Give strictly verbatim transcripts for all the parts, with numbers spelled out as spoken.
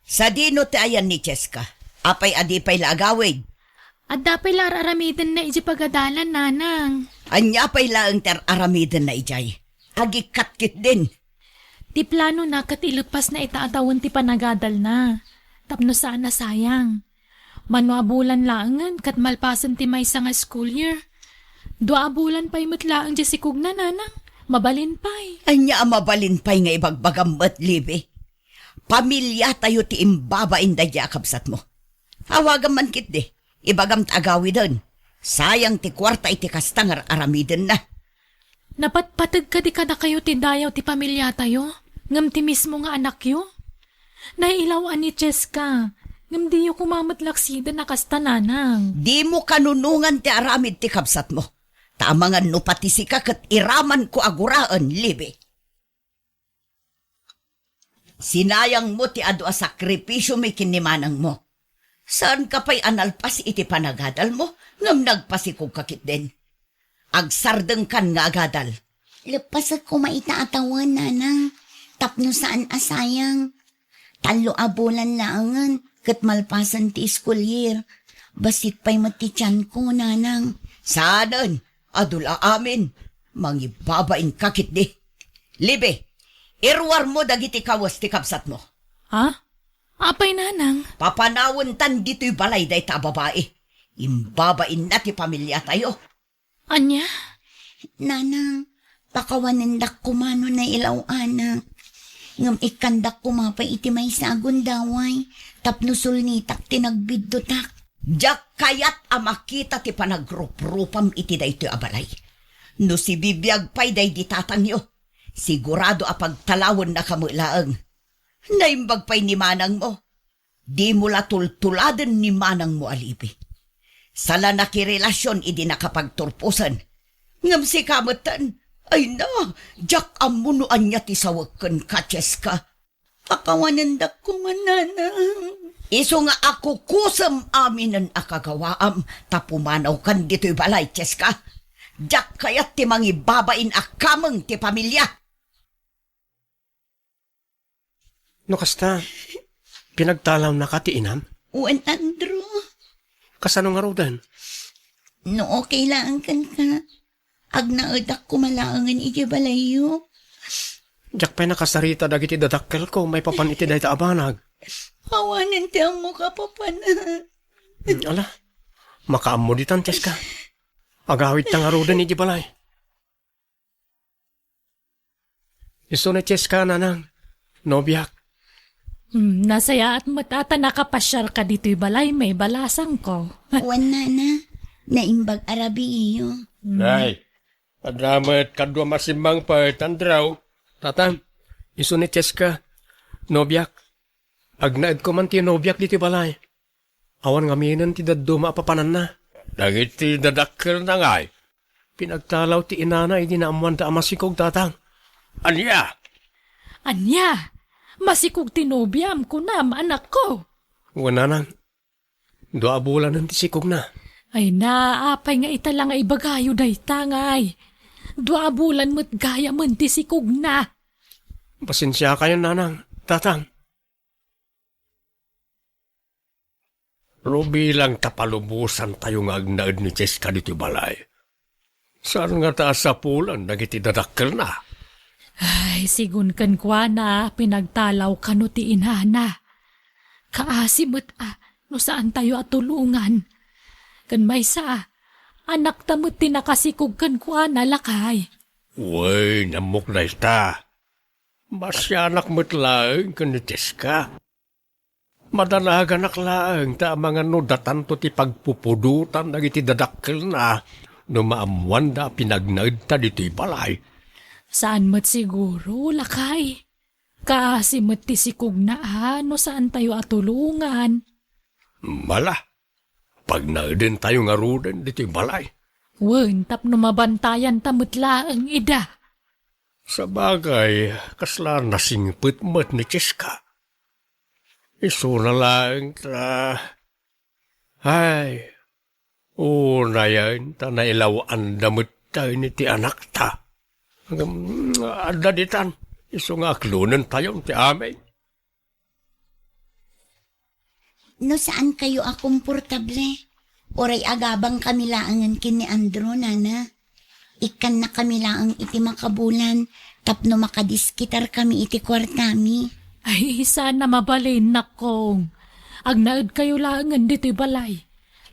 Sadino ti ayan ni Cheska? Apay a di pay la agawid? Adda pay la ar-aramidenna idiay pagadalan, nanang. Ania pay laeng ti ar-aramidenna idiay? Agikkat ketdin. Ti planona ket ileppasna ita a tawen ti panagadalna, tapno saan a sayang. Mano a bulan laengen ket malpasen ti maysa nga school year. Dua a bulan pay met laeng diay sikogna, nanang. Mabalin pay. Ania a mabalin pay nga ibagbagam met, Libby? Pamiliatayo ti imbabain daydiay a kabsatmo. Awagam man ketdi, ibagam ta agawiden. Sayang ti kuarta iti kasta nga ar-aramidenna. Napatpateg kadi kadakayo ti dayaw ti pamiliatayo, ngem ti mismo nga anakyo? Nailaw-an ni Cheska, ngem diyo koma met laksiden a kasta, nanang. Dimo kanunongan ti aramid ti kabsatmo. Ta amangan no pati sika ket iramanko a guraen, Libby. Sinayangmo ti adu a sakripisiomi ken ni manangmo. Saanka pay a nalpas iti panagadalmo, ngem nagpasikogka ketdin. Agsardengkan nga agadal. Leppasek koma ita a tawen, nanang, tapno saan a sayang. Tallo a bulan laengen ket malpasen ti school year. Bassit pay met ti tianko, nanang. Saanen, adu la amin. Mangibabainka ketdi. Libby, iruarmo dagiti kawes ti kabsatmo. Ha? Apay, nanang? Papanawentan ditoy balay dayta a babai. Imbabainna ti pamiliatayo. Ania? Nanang, pakawanendak koma no nailaw-anak. Ngem ikkandak koma pay iti maysa a gundaway tapno sulnitak ti nagbiddutak. Diak kayat a makita ti panagruprupam iti daytoy a balay. No sibibiag pay daydi tatangyo, sigurado a pagtalawennaka met laeng. Naimbag pay ni manangmo. Dimo la tultuladen ni manangmo a Libby. Sala nakirelasion idi nakapagturposen. Ngem sika metten, ay na, diak ammo no ania ti sawek kenka, Cheska. Pakawanendak koma, nanang. Isu nga akukusem aminen a kagawaam, ta pumanawkan ditoy balay, Cheska. Diak kayat ti mangibabain a kameng ti pamilia. No kasta, pinagtalawnaka ti inam? Wen, Andrew. Kasano ngaruden? No okay laeng kenka, agnaedak koma laengen idiay balayyo. Diak pay nakasarita dagiti dadakkelko maipapan iti dayta a banag. Awanen ti ammok a papanak. Hmm, ala, makaammo ditan, Cheska. Agawidta ngaruden idiay balay. Isu ni Cheska, nanang, nobiak. Hmm, nasayaat met a ta nakapasiarka ditoy balay, maibalasangko. Wen, nana, naimbag a rabiiyo. Hmm. Nay, adda met kadua masimmangpet, Andrew. Tatang, isu ni Cheska, nobiak. Agnaedko man ti nobiak ditoy balay. Awan ngaminen ti dadduma a papananna. Dagiti dadakkelna ngay? Pinagtalaw ti inana idi naammoanda a masikog, tatang. Ania? Ania? Masikog ti nobiam, kunam, anakko? Wen, nanang. Dua a bulanen ti sikogna. Ay na, apay nga ita la nga ibagayo dayta ngay? Dua a bulan met gayamen ti sikogna. Pasensiakayon, nanang, tatang. Rubilang ta palubosantayo nga agnaed ni Cheska ditoy balay. Saan ngata a sapulan dagiti dadakkelna? Ay, sigun kenkuana, pinagtalaw kano ti inana. Kaasi met a, no saantayo a tulongan. Ken maysa a, anakta met ti nakasikog kenkuana, lakay. Wen, ammok dayta. Masianak met laeng ken ni Cheska. Madanaganak laeng ta amangan no datanto ti pagpupudotan dagiti dadakkelna no maammoanda a pinagnaedta ditoy balay. Saan met siguro, lakay. Kaasi met ti sikogna a no saantayo a tulongan. Mala, pagnaedentayo ngaruden ditoy balay. Wen, tapno mabantayanta met laeng ida. Sabagay, kasla nasingpet met ni Cheska. Isuna laeng ta, ay, unayen ta nailaw-anda met tayo ni ti anakta. Ngem, adda ditan, isu nga aklonentayon ti amin. No saan kayo a komportable, uray agabang kami laengen ken ni Andrew, nana. Ikkanna kami laeng iti makabulan tapno makadiskitar kami iti kuartami. Ay, saan a mabalin, nakkong. Agnaed kayo laengen ditoy balay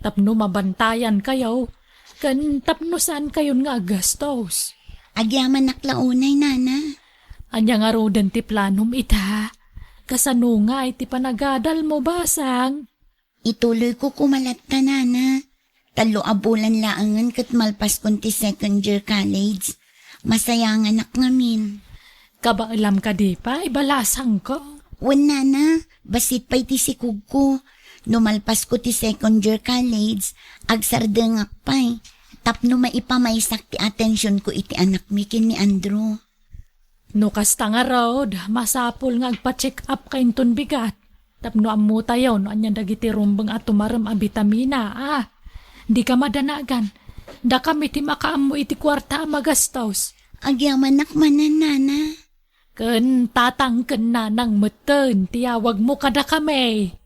tapno mabantayan kayo, ken tapno saan kayon nga aggastos. Agyamanak la unay, nana. Ania ngaruden ti planom ita? Kasano nga iti panagadal mo, basang? Ituloy ko koma latta, nana. Tallo a bulan laengen ket malpaskon ti second year college. Masayanganak ngamin. Kabaelam kadi pay, balasangko? Wen, nana, bassit pay ti sikogko. No malpasko ti second year college, agsardengak pay tapno maipamaysak ti atensionko iti anakmi ken ni Andrew. No kasta ngarud, masapul nga agpa-check up ka inton bigat. Tapno ammotayo no ania dagiti rumbeng a tumarem a bitamina, a. Dika madanagan. Dakami ti makaammo iti kuarta a magastos. Agyamanak manen, nana. Ken tatang ken nanang metten ti awagmo kadakami.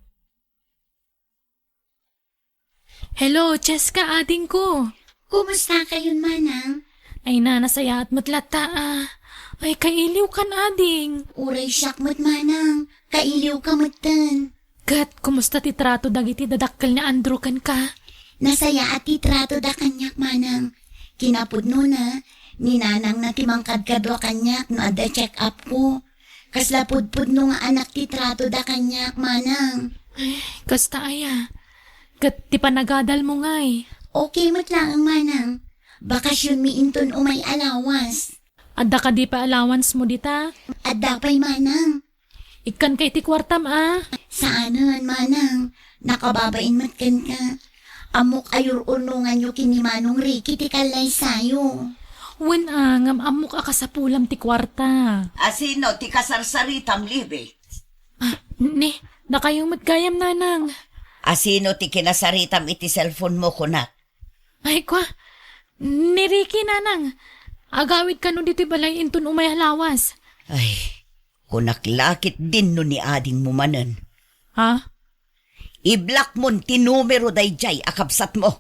Hello, Cheska, adingko. Kumusta kayon, manang? Ay, na, nasayaat met latta, a. Ay, kailiw kan, ading. Uray siak met, manang. Kailiw ka metten. Ket, kumusta ti trato dagiti dadakkel ni Andrew kenka? Nasayaat ti trato da kaniak, manang. Kinapudnona, ni nanangna ti mangkadkadua kaniak no adda check-up ko. Kasla pudpudno nga anak ti trato da kaniak, manang. Ay, kasta aya. Ket ti panagadal mo ngay? Okay met laeng, manang. Bakasionmi inton umay a lawas. Adda kadi pay allowance mo dita? Adda pay, manang. Ikkan kay ti kuartam, a? Saanen, manang. Nakababain met kenka. Ammok a yur-urnonganyo ken ni Manong Ricky ti kallaysayo. Wen, a, ngem ammok a kasapulam ti kuarta. Asino ti kasarsaritam, Libby? A, ni, dakayo met gayam, nanang. Asino ti kinasaritam iti cellphone mo, kunak? Ay, kwa, ni Ricky, nanang. Agawid kano ditoy balay inton umay a lawas. Ay, kunak la ketdin no ni adingmo manen. Ha? Iblakmon ti numero daydiay a kabsatmo.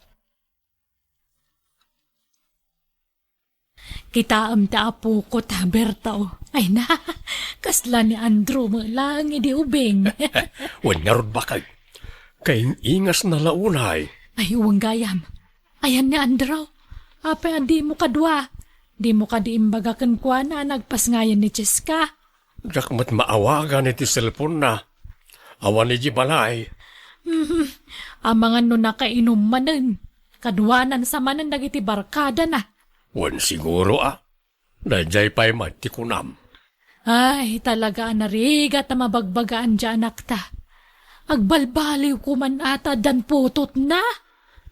Kitaem ti apoko ta, Berto. Ay na, kasla ni Andrew met laeng idi ubing. Wen ngarud, bakay. Kaing-ingasna la unay. Ay, wen gayam. Ayan ni Andrew. Apay a dimo kadua? Dimo kadi imbaga kenkuana a nagpasngayan ni Cheska? Diak met maawagan iti cellphone-na. Awan idiay balay. Mhm. Amangan no nakainum manen. Kaduanan sa manen dagiti barkadana. Wen siguro, a. Daydiay pay met ti kunam. Ay, talaga a narigat a mabagbagaan diay anakta. Agbalbaliwko man a ta addan putotna.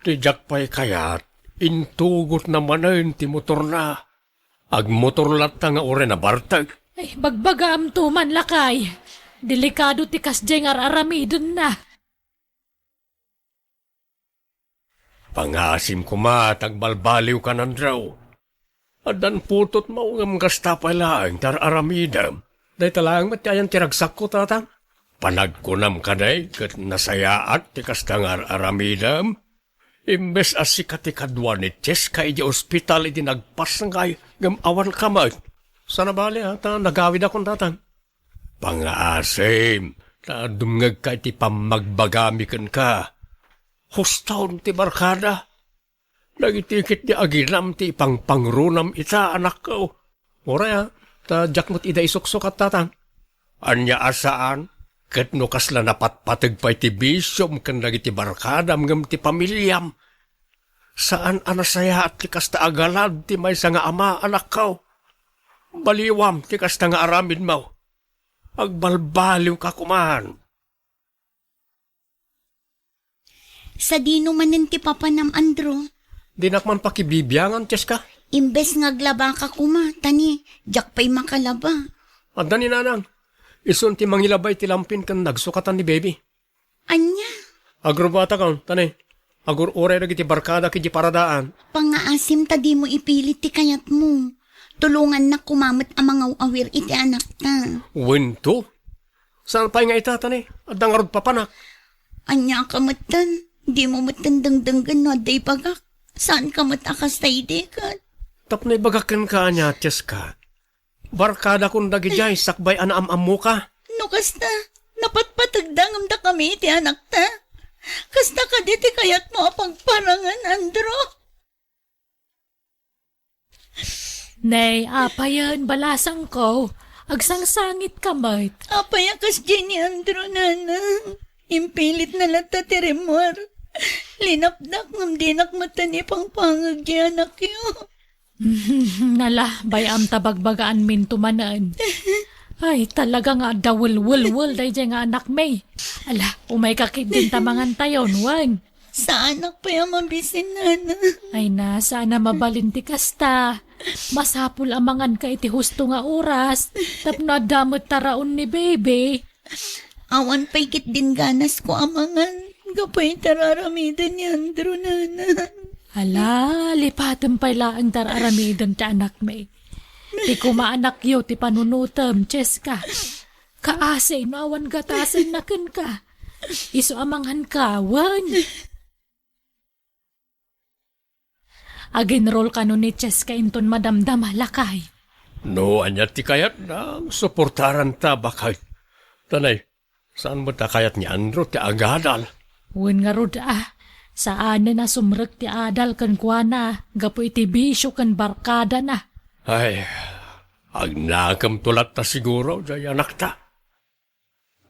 Ti diak pay kayat, intugotna manen ti motorna. Agmotor latta nga uray nabartek. Ay, bagbagaamto man, lakay. Delikado ti kasdiay nga ar-aramidenna. Pangngaasim koma ta agbalbaliwkan, Andrew. Addan putotmo ngem kasta pay laeng ti ar-aramidem. Dayta laeng met ti ayan ti ragsakko, tatang. Panagkunam kadi ket nasayaat ti kasta nga ar-aramidem? Imbes a sika ti kadua ni Cheska idiay ospital idi nagpasngay ngem awanka met. Saan a bale, a, ta nagawidakon, tatang. Pangngaasim, ta dumngegka iti pammagbagami kenka. Hustaon ti barkada. Dagiti ketdi aginam ti ipangpangrunam ita, anakko. Uray, a, ta diak met ida isuksukat, tatang. Ania a saan, ket no kasla napatpateg pay ti bisiom ken dagiti barkadam ngem ti pamiliam. Saan a nasayaat ti kasta a galad ti maysa nga ama, anakko. Baliwam ti kasta nga aramidmo. Agbalbaliwka koman. Sadino manen ti papanam, Andrew? Dinak man pakibibiangan, Cheska. Imbes nga aglabaka koma, ta ni, diak pay makalaba. Adda ni nanang. Isun ti mangilaba iti lampin ken nagsukatan ni baby. Ania? Agrubatakon, ta ni, agur-uray dagiti barkadak idiay paradaan. Pangngaasim ta dimo ipilit ti kayatmo. Tulongannak koma met a mangaw-awir iti anakta. Wen to? Saan pay nga ita, ta ni, adda ngarud papanak. Ania ka metten? Dimo metten dengdenggen no adda ibagak. Saan ka met a kasta idi ket? Tapno ibagak kenka ania, Cheska. Barkadakon dagidiay sakbay a naam-ammoka. No kasta, napatpategda ngem dakami iti anakta. Kasta kadi ti kayatmo a pagparangen, Andrew? Nay, apayen, balasangko. Agsangsangitka met. Apay a kasdiay ni Andrew, nanang? Impilitna latta ti rimmuar. Linapdak ngem dinak metten ipangpangeg ti anakyo. Nala, bay-am ta bagbagaanminto manen. Ay, talaga nga adda welwelwel daydiay nga anakmi. Ala, umayka ketdin ta mangantayon, wen. Saanak pay a mabisin, nana. Ay na, saan a mabalin ti kasta. Masapul a manganka iti husto nga oras, tapno adda met taraon ni baby. Awan pay ketdin ganasko a mangan gapu iti ar-aramiden ni Andrew, nana. Ala, lipatem pay laeng ti ar-aramiden ti anakmi. Ti kumaanakyo ti panunotem, Cheska. Kaasi no awan gatasenna kenka. Isu a manganka, wen. Aginrol kano ni Cheska inton madamdama, lakay. No ania ti kayatna, suportaranta, baket. Tanay, saan met a kayat ni Andrew ti agadal? Wen ngarud a, saanen a sumrek ti adal kenkuana gapu iti bisio ken barkadana. Ay, agnakemto latta siguro, jay anakta.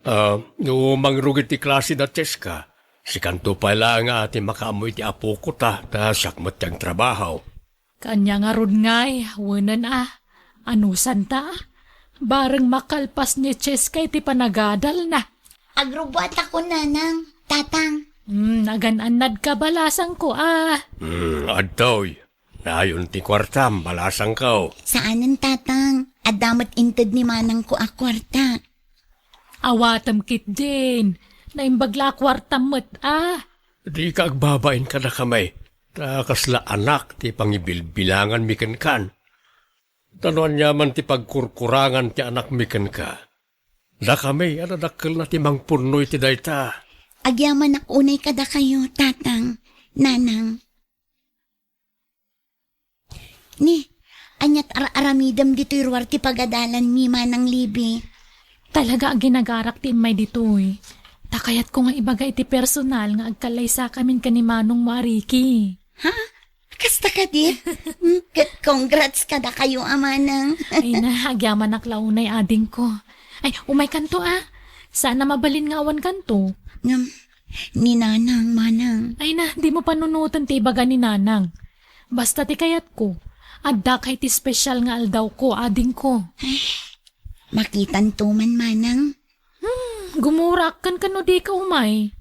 Ah, no mangrugi ti klase da Cheska, sikanto pay laeng a ti makaammo iti apoko ta, ta siak met ti agtrabaho. Ania ngarud ngay, wenen a, anusanta a? Bareng makalpas ni Cheska iti panagadalna. Agrubbuatako, nanang, tatang. Hmm, agan-annadka, balasangko a. Hmm, adtoy. Nayon ti kuartam, balasangko. Saanen, tatang. Adda met inted ni manangko a kuarta. Awatem ketdin. Naimbag la a kuartam met a. Dika agbabain kadakami. Ta kasla anak ti pangibilbilanganmi kenkan. Ta no aniaman ti pagkurkurangan ti anakmi kenka, dakami a nadakkelna ti mangpunno iti dayta. Agyamanak unay kadakayo, tatang, nanang. Ni, aniat ar-aramidem ditoy ruar ti pagadalanmi, Manang Libby? Talaga a ginagarak ti immay ditoy. Ta kayatko nga ibaga iti personal nga agkallaysakamin ken ni manongmo a Ricky. Ha? Kasta kadi? Hmm, ket congrats kadakayo a manang. Ay na, agyamanak la unay, adingko. Ay, umaykanto a. Saan a mabalin nga awankanto. Ngem, ni nanang, manang. Ay na, dimo panunoten ti ibaga ni nanang. Basta ti kayatko, addaka iti special nga aldawko, adingko. Ay, makitanto man, manang. Hmm, gumurak kenka no dika umay.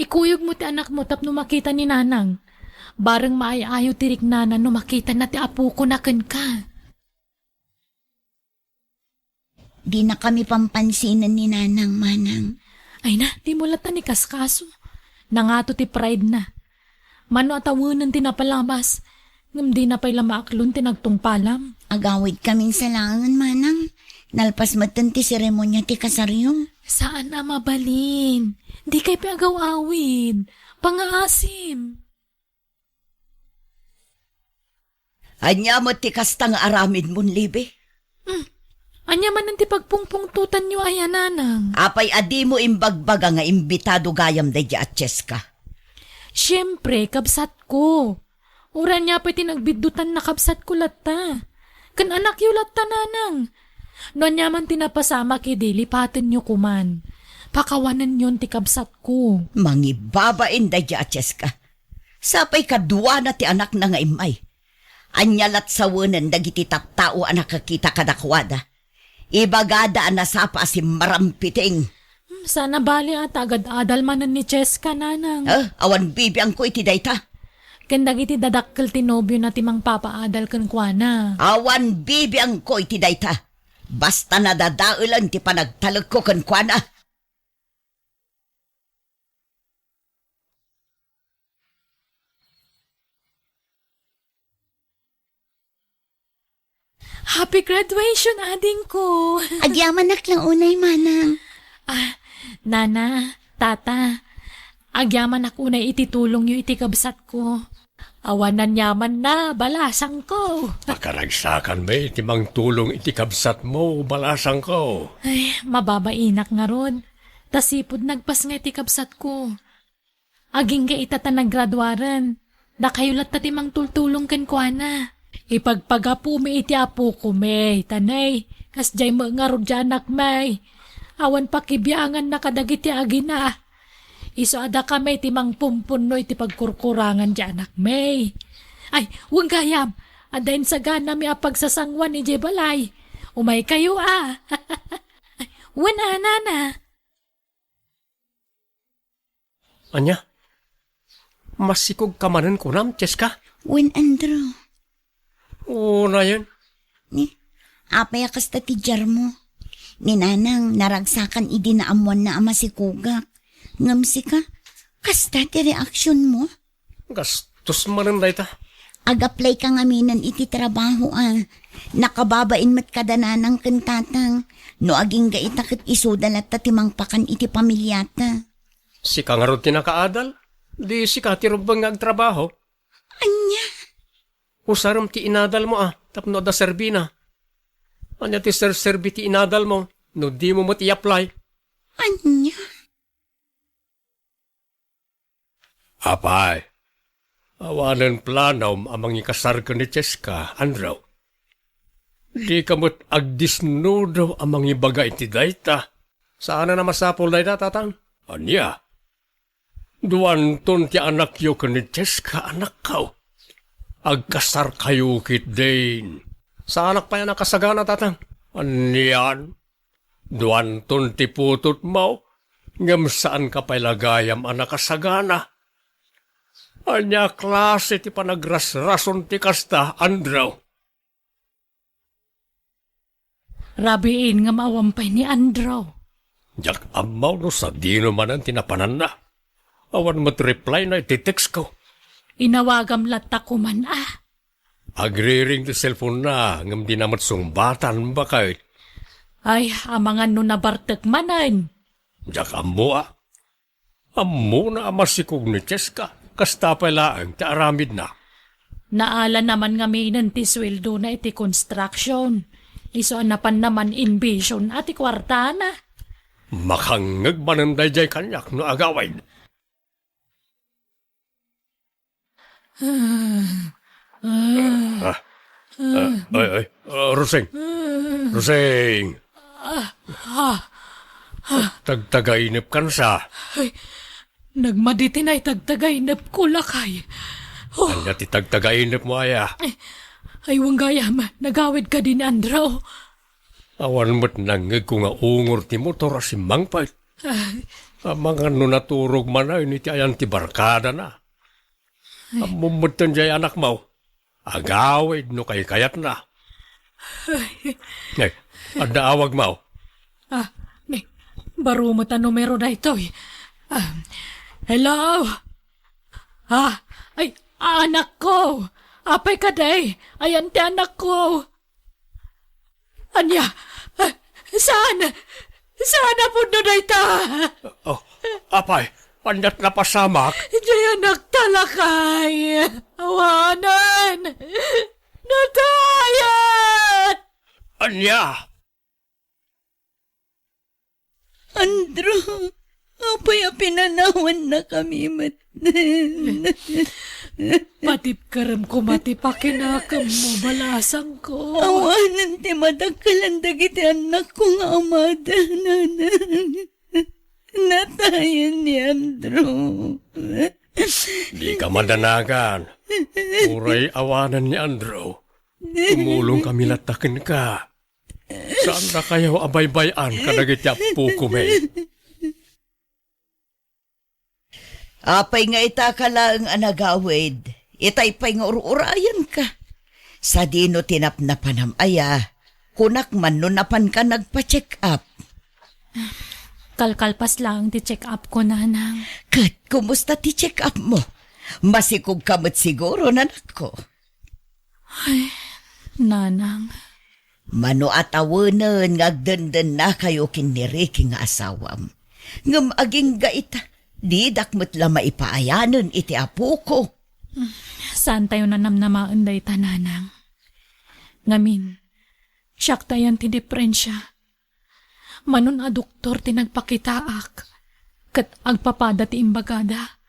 Ikuyogmo ti anakmo tapno makita ni nanang. Bareng maay-ayo ti riknana no makitana ti apokona kenka. Dinakami pampansinen ni nanang, manang. Ay na, dimo latta ikaskaso. Nangato ti pride na. Mano a tawenen ti napalabas, ngem dina pay la maaklon ti nagtungpalam. Agawidkamin sa laengen, manang. Nalpas metten ti seremonia ti kasaryo. Saan a mabalin. Dikay pay agaw-awid. Pangaasim. Ania met ti kasta nga aramidmon, Libby? Hmm. Ania manen ti pagpungpungtotanyo aya, nanang? Apay a dimo imbagbaga nga imbitado gayam daydi a Cheska? Siempre, kabsatko. Uray ania pay ti nagbiddutan, nakabsatko latta. Ken anakyo latta, nanang. No aniaman ti napasamak idi, lipatenyo koman. Pakawanenyon ti kabsatko. Mangibabain daydi a Cheska. Sapay kaduana ti anakna nga immay. Ania lat sawenen dagiti tattao a nakakita kadakuada? Ibagada a nasapa a simmarampiting. Hmm, saan a bali a ta agad-adal manen ni Cheska, nanang. Eh, awan bibiangko iti dayta. Ken dagiti dadakkel ti nobiona ti mangpapaadal kenkuana. Awan bibiangko iti dayta. Basta nadadaelan ti panagtalekko kenkuana. Happy graduation, adingko! Agyamanak la unay, manang. Ah, nana, tata, Agyamanak unay iti tulongyo iti kabsatko. Awan aniamanna, balasangko. Makaragsakanmi iti mangtulong iti kabsatmo, balasangko. Ay, mababainak ngarud. Ta sipud nagpasngay ti kabsatko. Agingga ita ta nagraduaren. Dakayo latta ti mangtultulong kenkuana. Ipagpagapumi iti apokome, ta nay, kasdiay met ngarud ti anakmi. Awan pakibianganna kadagiti agina. Isu a dakami ti mangpumpunno iti pagkurkurangan ti anakmi. Ay, wen gayam, adda insaganami a pagsasangoan idiay balay. Umaykayo a. Wen a, nana. Ania? Masikogka manen kunam, Cheska? Wen, Andrew. Unayen. Ni, apay a kasta ti diarmo? Ni Nanang, naragsakan idi naammoanna a masikogak. Ngem sika, kasta ti reaksionmo? Gastos manen dayta. Ag-apply ka ngaminen iti trabaho a. Nakababain met kada nanang ken tatang. No agingga ita ket isuda latta ti mangpakan iti pamiliata. Sika ngarud ti nakaadal? Di sika ti rumbeng nga agtrabaho? Ania? Usarem ti inadalmo a, tapno adda serbina. Ania ti serserbi ti inadalmo, no dimo met i-apply? Ania? Apay, awanen planom a mangikasar ken ni Cheska, Andrew. Dika met agdisnudo a mangibaga iti dayta. Saanen a masapul dayta, tatang? Ania? Duanton ti anakyo ken ni Cheska, anakko. Agkasarkayo ketdin. Saanak pay a nakasagana, tatang. Anian? Duanton ti putotmo, ngem saanka pay la gayam a nakasagana. Ania a klase ti panagrasrason ti kasta, Andrew? Rabiin ngem awan pay ni Andrew. Diak ammo no sadino manen ti napananna. Awan met reply na iti text ko. Inawagam latta koman a. Agriring ti cellphone na, ngem dina met sungbatan, baket. Ay, amangan no nabartek manen. Diak ammo a. Ammona a masikog ni Cheska, kasta pay laeng ti aramidna. Naala naman ngaminen ti sueldona iti construction. Isu a napan naman invision a ti kuartana. Makangngeg manen daydiay kaniak no agawid. Ah, ah, ay, ay, ah, Rosing. Rosing. Tagtagainep kansa. Ay, nagmadi ti naitagtagainepko, lakay. Oh. Ania ti tagtagainepmo aya? Ay, ay, wen gayam, nagawid kadi ni Andrew. Awan met nangngegko nga ungor ti motor a simmangpet. Ay. Amangan no naturog manen iti ayan ti barkadana. Ammom metten diay anakmo. Agawid no kaykayatna. Ay. Ay, adda awagmo. Ah, ni, baro met a numero daytoy. Ah, hello? Ah, ay, anakko! Apay kadi? Ayan ti anakko! Ania? Ah, saan? Saan a pudno dayta? Oh, apay, aniat napasamak? Diay anakta, lakay. Awanen. Natayat! Ania? Andrew, apay a pinanawannakami met? Patipkerem koma ti pakinakemmo, balasangko. Awanen ti madakkelan dagiti annakko nga amada, nanang. Natayen ni Andrew. Dika madanagan. Uray awanen ni Andrew, tumulongkami latta kenka. Saandakayo a baybay-an kadagiti appokomi. Apay nga ita ka laeng a nagawid, itay pay nga ur-urayenka. Sadino ti napnapanam aya? Kunak man no napanka nagpa-check up. Kalkalpas laeng ti check up ko, nanang. Ket kumusta ti check up mo? Masikog ka met siguro, nanakko. Ay, nanang. Mano a tawenen nga agdendennakayo ken ni Ricky nga asawam. Ngem agingga ita, Didak met la maipaayanen iti apoko. Saantayo nanamnamaen dayta, nanang. Ngamin, siak tayen ti diprensia. Manon a doktor ti nagpakitaak, ket agpapada ti imbagada.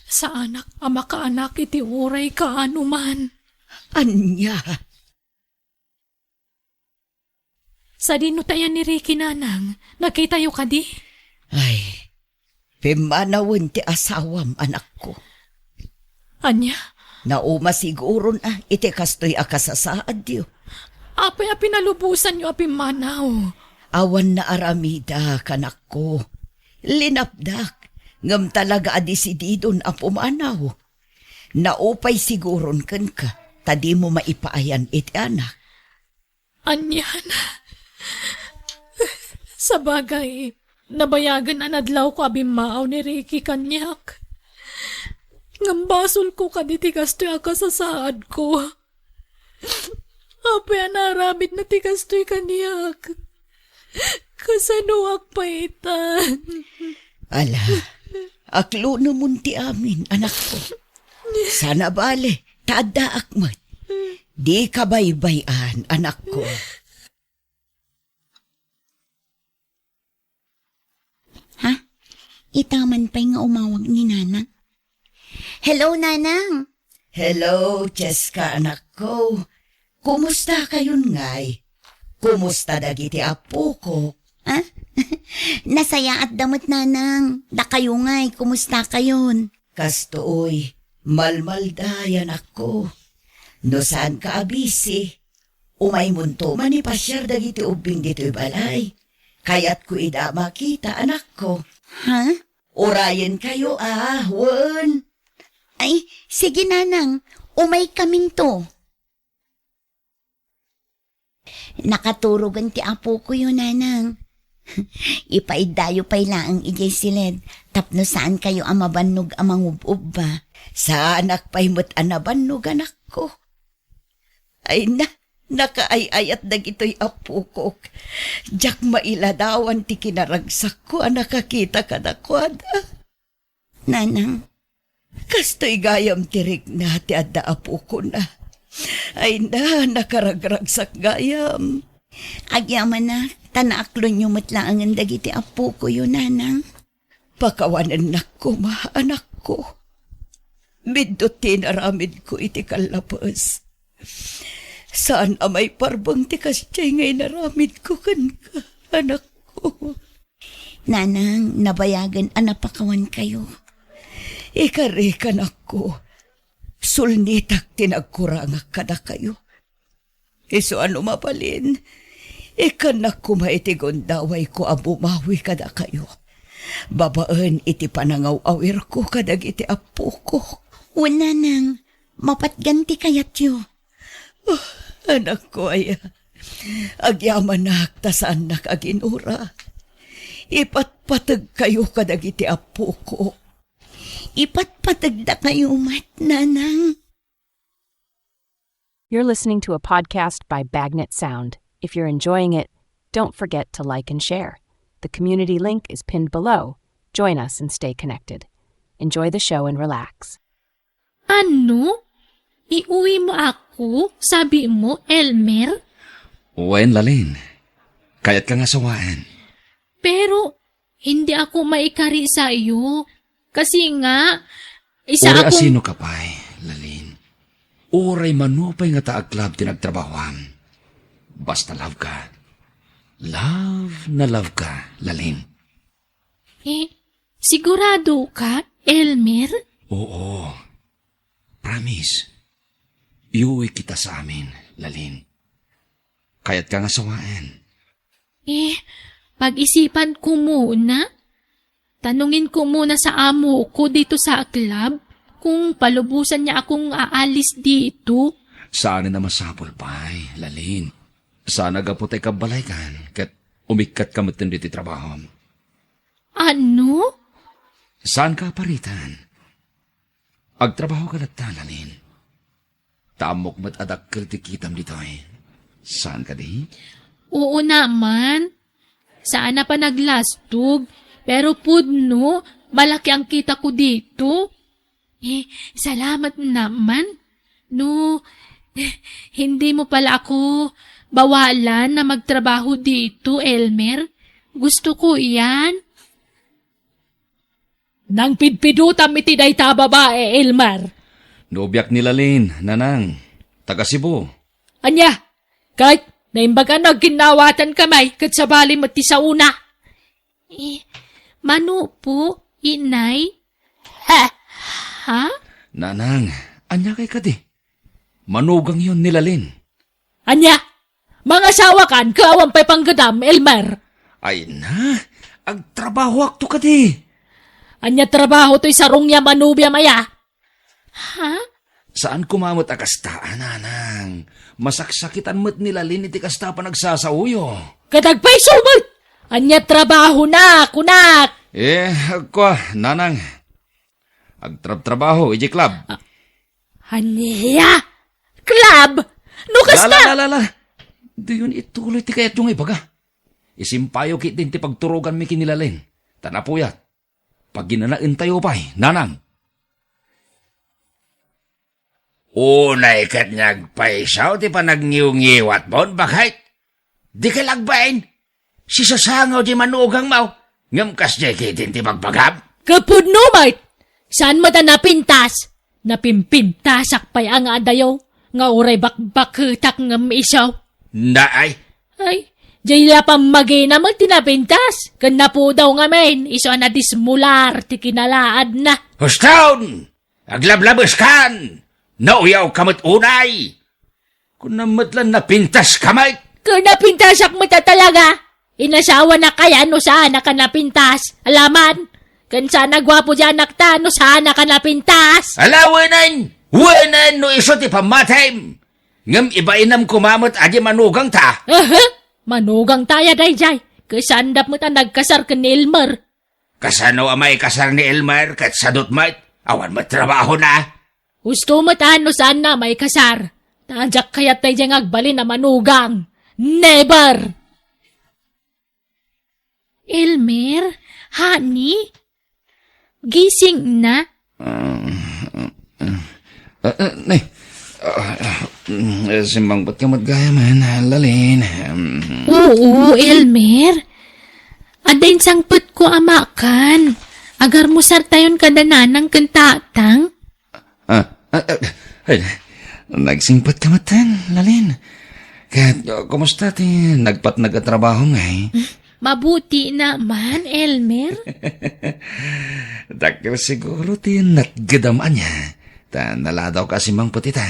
Saanak a makaanak iti uray kaano man. Ania? Sadino tayen ni Ricky, nanang? Nakitayo kadi? Ay, pimmanawen ti asawam, anakko. Ania? Nauma siguron a iti kastoy a kasasaadyo. Apay a pinalubosanyo a pimmanaw? Awan naaramida, kanakko. Linapdak, ngem talaga a desididon a pumanaw. Naupay siguron kenka, ta dimo maipaayan iti anak. Anian? Sabagay, nabayagen a nadlawko a bimmaaw ni Ricky kaniak. Ngem basolko kadi ti kastoy a kasasaadko. Apay a naaramidna ti kastoy kaniak? Kasanoak pay itan? Ala, aklunemon ti amin, anakko. Saan a bale, ta addaak met. Dika baybay-an, anakko. Ha? Ita man pay nga umawag ni Nanang. Hello, Nanang! Hello, Cheska, anakko. Kumusta kayon ngay? Kumusta dagiti apokok? Ah? Nasayaat da met, Nanang. Dakayo ngay, kumusta kayon? Kastoy, malmalda, anakko. No saanka a bisi, umaymonto manipasiar dagiti ubbing ditoy balay. Kayatko ida makita, anakko. Ha? Urayenkayo a, wen? Ay, sige, Nanang. Umaykaminto. Nakaturogen ti apokoyo, Nanang. Ipaiddayo pay laeng idiay siled tapno saankayo a mabannog a mangub-ubba. Saanak pay met a nabannog, anakko. Ay na, nakaay-ayat dagitoy apokok. Diak mailadawan ti kinaragsakko a nakakita kadakuada. Nanang. Kastoy gayam ti rikna ti adda apokona. Ay na, nakaragragsak gayam. Agyamanak, ta naaklonyo met laengen dagiti apokoyo, Nanang. Pakawanennak koma, anakko. Biddut ti inaramidko iti kallapes. Saan a maiparbeng ti kasdiay nga inaramidko kenka, anakko. Nanang, nabayagen a napakawankayo. Ikari, kanakko, sulnitak ti nagkurangak kadakayo. Isu a no mabalin, ikkannak koma iti gundawayko a bumawi kadakayo, babaen iti panangaw-awirko kadagiti appoko. Wen, Nanang, mapatgan ti kayatyo. Oh, anakko aya, agyamanak ta saannak a ginura. Ipatpategkayo kadagiti appoko. Ipatpategdakayo met, Nanang. You're listening to a podcast by Bagnet Sound. If you're enjoying it, don't forget to like and share. The community link is pinned below. Join us and stay connected. Enjoy the show and relax. Ano? Iuwi mo ako, sabi mo, Elmer? Wen, Lalin. Kayat ka nga sawaen. Pero, hindi ako maikari sa iyo. Kasi nga, isa Uray akong asino ka pay, Lalin. Uray mano pay nga ta a club ti nagtrabahoam. Basta love ka. Love na love ka, Lalin. Eh, sigurado ka, Elmer? Oo. Promise. Iuwi kita sa amin, Lalin. Kayat ka nga sawaen. Eh, pag-isipan ko muna. Tanungin ko muna sa amo ko dito sa club kung palubusan niya akong aalis dito. Saan na masapul pay, Lalin. Sana gapu ta ikabbalaykan ket umikkat ka metten ditoy trabaho. Ano? Saan ka aparitan? Agtrabaho ka latta, Lalin. Ta ammok met a dakkel ti kitam ditoy. Saan kadi? Oo naman. Saan a panaglastog, pero pudno, Malaki ang kita ko dito. Eh, salamat naman. No, hindi mo pala ako bawalan na magtrabaho dito, Elmer. Gusto ko iyan. Nangpidpidutam iti dayta a babae, Elmer. Nobiak ni Lalin, Nanang. Taga Cebu. Ania? Ket naimbag a nagginnawatanka met ket sabali met ti saona. Eh, mano po, inay? Ha? Ha? Nanang, ania kay kadi? Manugangyon ni Lalin. Ania? Mangasawakan, ket awan pay panggedam, Elmer. Ay na, agtrabahoakto kadi. Ania trabaho toy sarong a manubiam aya? Ha? Saan koma met a kasta, a, Nanang. Masaksakitan met ni Lalin iti kasta a panagsasaoyo. Ket agpayso met! Ania trabahona, kunak? Eh, agkua, Nanang. Agtrabtrabaho idiay club. Ah, ania? Club? No kasta? La, la, la, la, la. Diyon ituloy ti kayatyo nga ibaga. Isimpayo ketdin ti pagturoganmi ken ni Lalin. Ta napuyat. Paginanaentayo pay, Nanang. Unay ket nga agpayso ti panagniwngiwatmon, baket? Dika la agbain. Sisasangaw diay manugangmo, ngem kasdiay ketdin ti bagbagam? Ket pudno met! Saan met a napintas? Napimpintasak pay a nga adayo, nga uray bakbaketak ngem isu. Naay. Ay, diay la pammagina met ti napintas, ken napudaw ngamin, isu a nadismular ti kinalaadna. Huston! Aglablabeskan! Nauyawka met unay! Kunam met la napintaska met! Ket napintasak met a talaga! Inasawanak aya no saanak a napintas? Alaman! Ken saan a guapo diay anakta no saanak a napintas? Ala, wenen! Wenen no isu ti pammatim! Ngem ibainam koma met a diay manugangta. Aha! Manugangta aya daydiay? Ket saanda met a nagkasar ken ni Elmer. Kasano a maikasar ni Elmer ket sadut met? Awan met trabahona. Husto met a no saanna a maikasar. Ta diak kayat daydiay nga agbalin a manugang. Never! Elmer, honey, gising na. Ah, ah, ah, ah, nay. Ah, ah, mm, simmangpetka met gayam, Lalin. Mm. Oo, Elmer. Adda insangpetko a makan. Agarmusartayon kada nanang ken tatang. Ah, ah, ah, ay, nagsingpetka met, Lalin. Ket, uh, kumusta ti nagpatnag a trabaho ngay? Mabuti naman, Elmer. Dakkel siguro ti natgedam ania. Ta naladawka a simmangpet ita.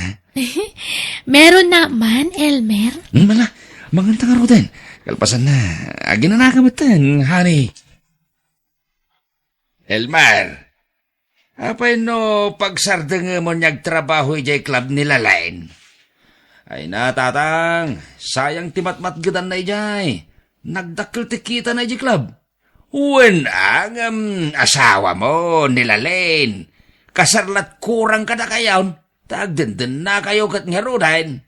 Meron naman, Elmer. Hmm, ala, manganta ngaruden. Kalpasanna, aginanaka metten, honey. Elmer, apay no pagsardengemon nga agtrabaho idiay club ni Lalin? Ay na, Tatang, sayang ti matmatgedanna idiay. Nagdakkel ti kitana idiay club. Wen a, ngem asawamo ni Lalin. Kasar la't kurang kadakayon, ta agdendennakayo ket ngaruden.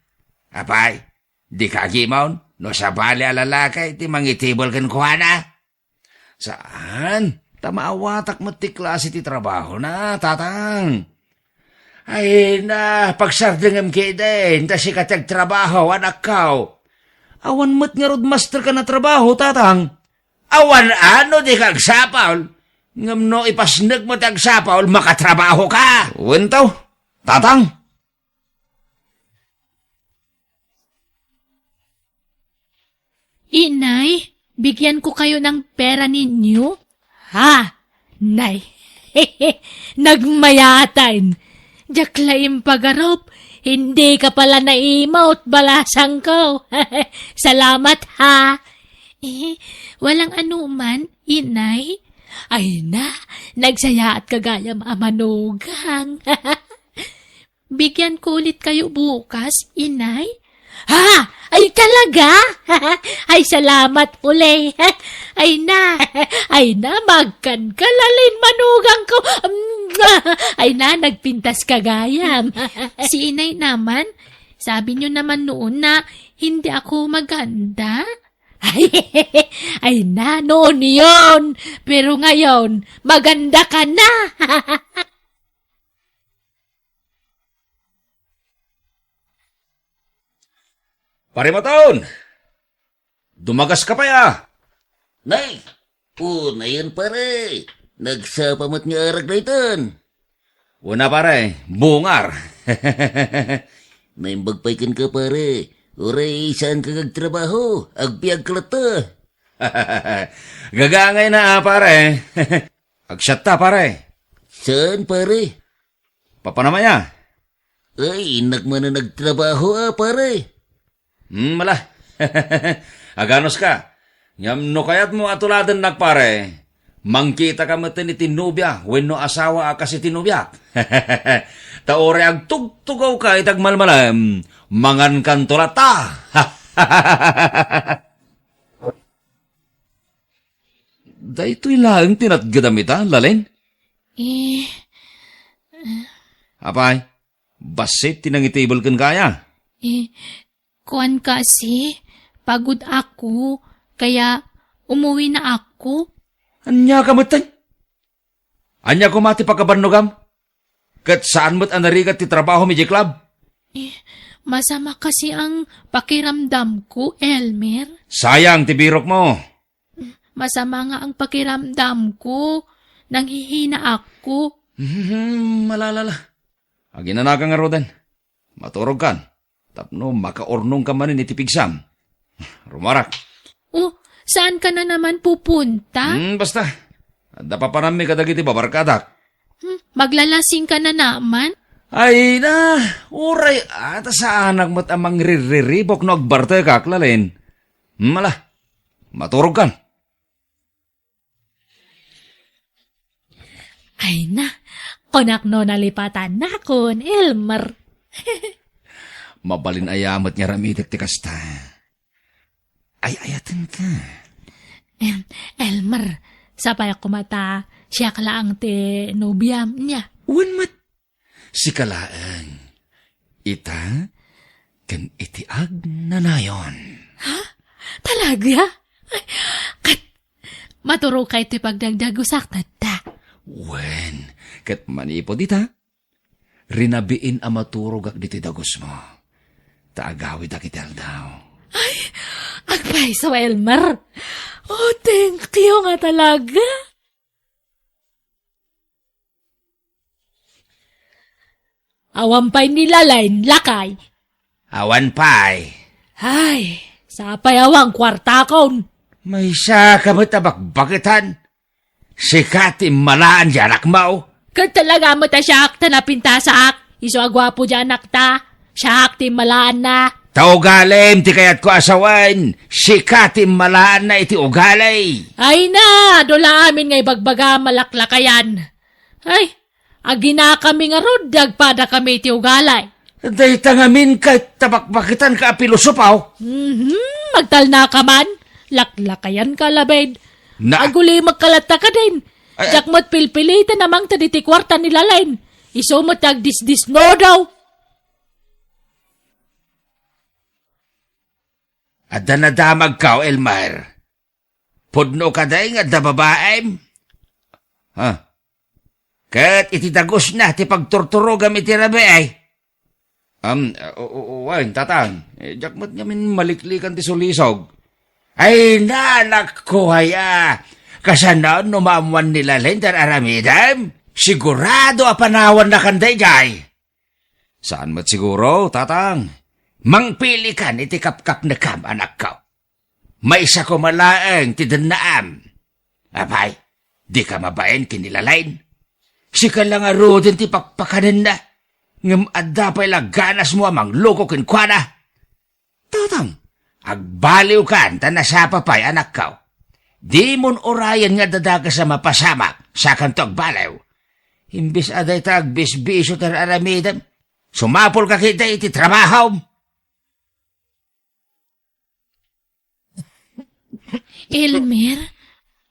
Apay, dika agimon no sabali a lalaki ti mangitibel kenkuana? Saan, ta maawatak met ti klase ti trabahona, Tatang. Ay na, pagsardengem ketdin, ta sika ti agtrabaho, anakko. Awan met ngarud masterka a trabaho, Tatang. Awan a no dika agsapul, ngem no ipasnekmo ti agsapul, makatrabahoka. Wen to, Tatang. Inay, bigyan ko kayo ng pera ninyo? Ha? Nay, nagmayatan. Diak la impagarup, hindi ka pala naimot, balasang ko. Salamat, ha? Eh, walang anuman, inay. Ay na, nagsayaat ka gayam a manugang. Bigyan ko ulit kayo bukas, inay. Ha? Ay, talaga? Ay, salamat uli. Ay na, ay na, magkan ka, Lalin, manugang ko. Ay na, nagpintas ka gayam. Si inay naman, sabi niyo naman noon na hindi ako maganda. Ay, ay na, noon yun. Pero ngayon, maganda ka na. Pare Maton! Dumagas ka pay, a? Nay! O, nayon, pare! Nagsapa met nga arak daytan. Una, pare, bungar. Naimbag pay kenka, pare. Uray saan ka agtrabaho, agbiag ka latta. Gagangay na, a, pare. Agsiatta, pare. Saan, pare? Papanam aya? Ay, innak manen agtrabaho, a, pare. Hmm, mala. Aganos ka. Ngem no kayatmo a tuladennak, pare, mangkita ka metten iti nobia wenno asawa a kas iti nobiak. Ta uray agtugtugaw ka iti agmalmalem, mangan kanto latta. Daytoy laeng ti natgedam ita, Lalen? Eh, Apay, bassit ti nangitibel kenka aya? Eh, kuan kasi, pagod ako, kaya umuwi na ako. Ania ka metten? Ania koma ti pakabannogam? Ket saan met a narigat ti trabahom idiay club? Eh, masama kasi ang pakiramdam ko, Elmer. Sayang ti birok mo. Masama nga ang pakiramdam ko. Nanghihina ako. Hmm, malalala. Aginanaka ngaruden. Maturog kan. Tapno makaurnong ka manen iti pigsam. Rumarak. Oh, saan ka na naman pupunta? Hmm, basta. Adda papanammi kadagiti babarkadak. Hmm, maglalasing ka na naman? Ay na, uray ata saanak met a mangrirriribok no agbartekak, Lalen. Hmm, ala, maturog kan. Ay na, kunak no nalipatannakon, Elmer. Mabalin aya met nga aramidek ti kasta. Ay-ayatenka. Em, Elmer, sapay a kumata, siak laeng ti nobiam, nia? Wen met, sika laeng. Ita, ken iti agnanayon. Ha? Talaga? Ay, ket, maturog ka iti pagdagdagusak, tatta. Wen, ket manipud ita, rinabiin a maturogak ditoy dagusmo. Ta agawidak iti aldaw. Ay, agpayso, Elmer. Oh, thank you nga talaga. Awan pay ni Lalen, lakay. Awan pay. Ay, sapay awan kuartakon. Maysa ka met a bakbaketan. Sika ti immalaan ti anakmo. Ket talaga met a siak ta napintasak. Isu a guapo ti anakta. Siak ti immalaanna. Ta ugalim ti kayatko a sawen. Sika ti immalaanna iti ugali. Ay na, dula amin nga ibagbagam a laklakayan. Ay, aginakami ngarud, agpadakami iti ugali. Dayta ngamin ket ta bakbaketanka a pilosopo. Mhm, agtalnaka man. Laklakayanka, Labed. Na- Agulimekka latta kadin. Ay, ay. Diak met pilpiliten a mangted iti kuarta ni Lalen. Isu met ti agdisdisnudo. Adda nadamagko, Elmer. Pudno kadi nga adda babaem? Ha? Ket iti dagusna ti pagturturogam iti rabii? Am, o, o, o, wen, tatang, eh, diak met ngamin maliklikan ti sulisog. Ay, nanakko aya! Kasano no maammuan ni Lalen ti ar-aramidem? Sigurado a panawannakan daydiay. Saan met siguro, tatang. Mangpilikan iti kapkapnekam, anakko. Maysa koma laeng ti dennaam. Apay, dika mabain ken ni Lalen. Sika la ngaruden ti pakpakanenna. Ngem adda pay la ganasmo a mangloko kenkuana. Tatang, agbaliwkan ta nasapa pay, anakko. Dimon urayen nga adda dakes a mapasamak, sakanto agbaliw. Imbes a dayta agbisbisio ti ar-aramidem, sumapulka ketdi iti trabahom. Elmer,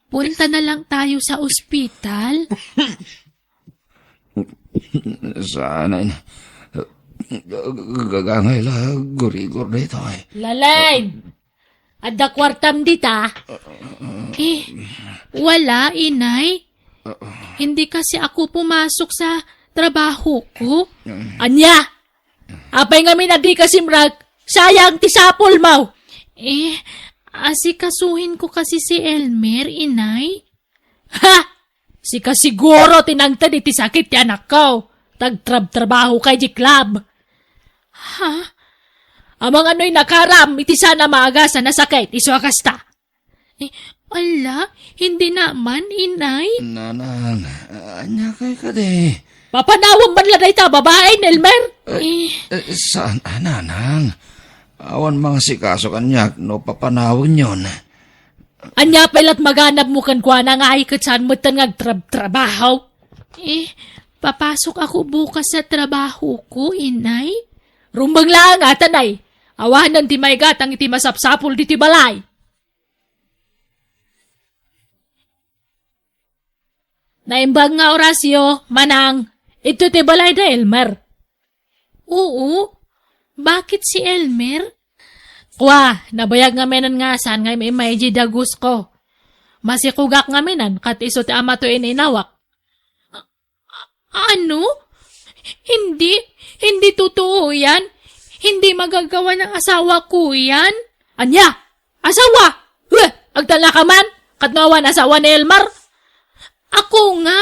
punta na lang tayo sa ospital. Saan? Gagangay la, gurigor daytoy. Lalen! Adda kuartam dita? Eh, wala, inay. Hindi kasi ako pumasok sa trabaho ko. Ania? Apay ngamin a di ka simrek? Sayang ti sapol mo. Eh, asikasuhin ko kasi si Elmer, inay. Ha! Sika siguro ti nangted iti sakit ti anakko. Tagtrabtrabaho kay di club. Ha? Amangan no inakaram iti sana maagasa na sakit isu a kasta. Eh, ala, hindi naman, inay. Nanang, ania kay kadi? Papanawem man la dayta babaen, Elmer. Eh, Eh, saan, ah, nanang? Awan mangasikaso kaniak no papanawenyon. Ania pay lat maganabmo kenkuana nga ay ket saan metten nga agtrabtrabaho? Eh, papasok ako bukas sa trabaho ko, inay. Rumbeng laeng ata, nay. Awanen ti maigatang iti masapsapul ditoy balay. Naimbag nga Horacio, manang, ito ti balay da Elmer. Oo, bakit si Elmer? Kwa, nabayag ngamin nga saan nga immay di dagus ko. Masikugak ngamin, kat isu ti ama to ininawak. Ano? Hindi, hindi totoo yan. Hindi magagawa ng asawa ko yan. Anya? Asawa? Huh! Agtalna ka man? Kat no awan asawa ni Elmer? Ako nga.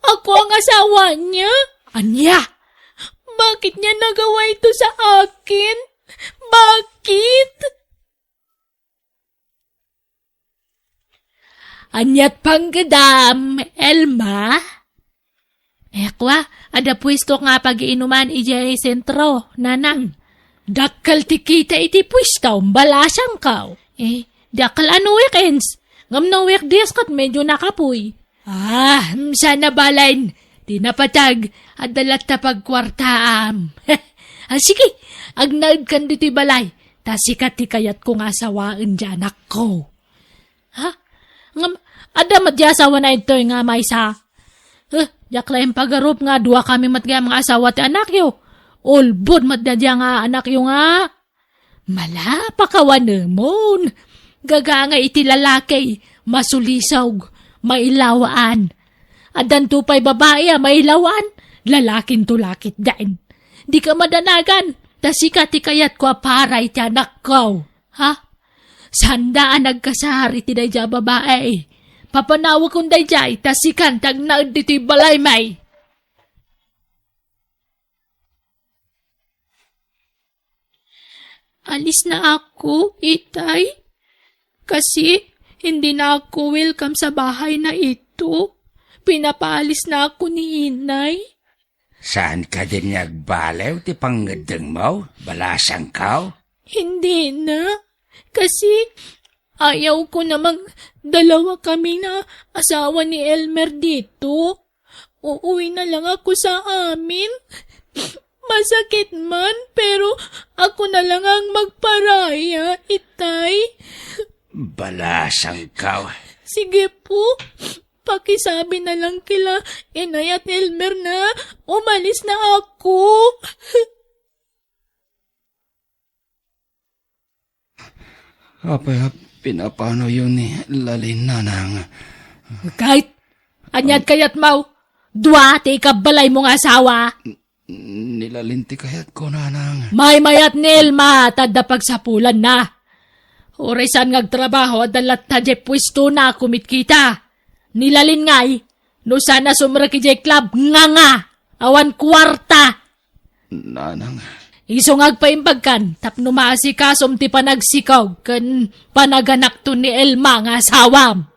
Ako ang asawa niya. Anya? Bakit niya nagawa ito sa akin? Bakit? Aniat panggedam, Elma? Ekwa, adda puesto nga pagiinuman idiay sentro, nanang. Dakkel ti kita iti puesto, balasangko. Eh, dakkel a no weekends. Ngem no weekdays ket medyo nakapuy. Ah, mm, sana balen. Ti napatag, adda latta pagkuartaam. Ah, sige, agnaedkan ditoy balay. Ta sika ti kayatko nga asawaen ti anakko. Ha? Ngem, adda met di asawana ditoy nga maysa? Eh, diak la impagarup nga dua kami met gayam nga asawa ti anakyo. Ulbod met daydiay nga anakyo nga. Mala, pakawanemon. Gagangay iti lalaki, masulisog, mailawaan. Addanto pay babai a mailawaan, lalakinto la ketdin. Dika madanagan, ta sika ti kayatko a para iti anakko. Ha? Saanda a nagkasar iti daydiay a babai. Papanawekon daydiay, ta sikan ti agnaed ditoy balaymi. Alis na ako, itay. Kasi hindi na ako welcome sa bahay na ito. Pinapaalis na ako ni inay. Saan ka din nga agbaliw ti pangngeddeng mo? Balasangko? Hindi na. Kasi ayaw ko na magdalawa kami na asawa ni Elmer dito. Uuwi na lang ako sa amin. Masakit man, pero ako na lang ang magparaya, itay. Balasangko. Sige po. Pakisabi na lang kila inay at Elmer na umalis na ako. Apay a pinapanoyo ni Lalin, nanang? Kahit aniat kayat mo, dua ti ikabbalaymo nga asawa. Ni Lalin ti kayatko, nanang. Maymayat ni Elma, ta adda pagsapulanna. Uray saan nga agtrabaho, adda latta diay puestona a kumitkita. Ni Lalin ngay, no saan a sumrek idiay club, nganga, awan kuarta. Nanang. Isu nga agpaimbagkan, tapno maasikasom ti panagsikog ken panaganakto ni Elma nga asawam.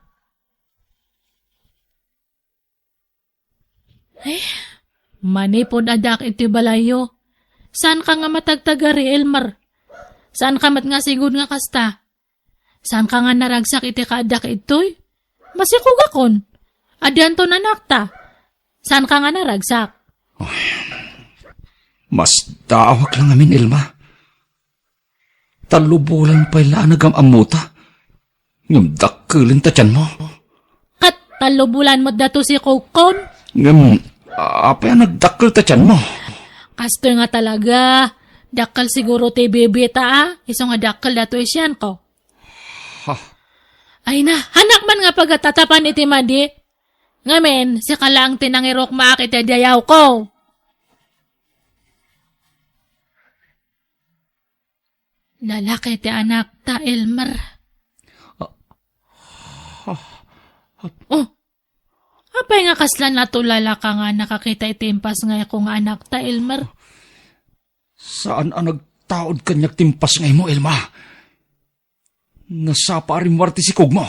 Eh, manipud adda iti balayyo. Saanka nga matagtagari, Elmer? Saanka met nga sigud nga kasta? Saanka nga naragsak iti kaaddak itoy? Masikugakon. Addanto nanakta. Saanka nga naragsak? Ay, mas daawak lang amin, Elma. Tallo bulan pay la a nagam-ammota. Ngem dakkelen ta tianmo. Ket tallo bulan met dato sikogkon. Ngem, apay a nagdakkel ta tianmo? Kastoy nga talaga. Dakkel siguro ti bibita, a. Isu nga dakkel dato ti tianko. Ha? Ay na, hanak man nga pagatatapan iti madi. Ngamin, sika laeng ti nangirukmaak iti dayawko. Lalaki ti anakta, Elmer. Ah, ah, ah. Oh, apay nga kasla natulalaka nga nakakita iti impasngayko nga anakta, Elmer? Saan a nagtaud kaniak ti impasngaymo, Elma. Nasapa a rimmuar ti sikogmo.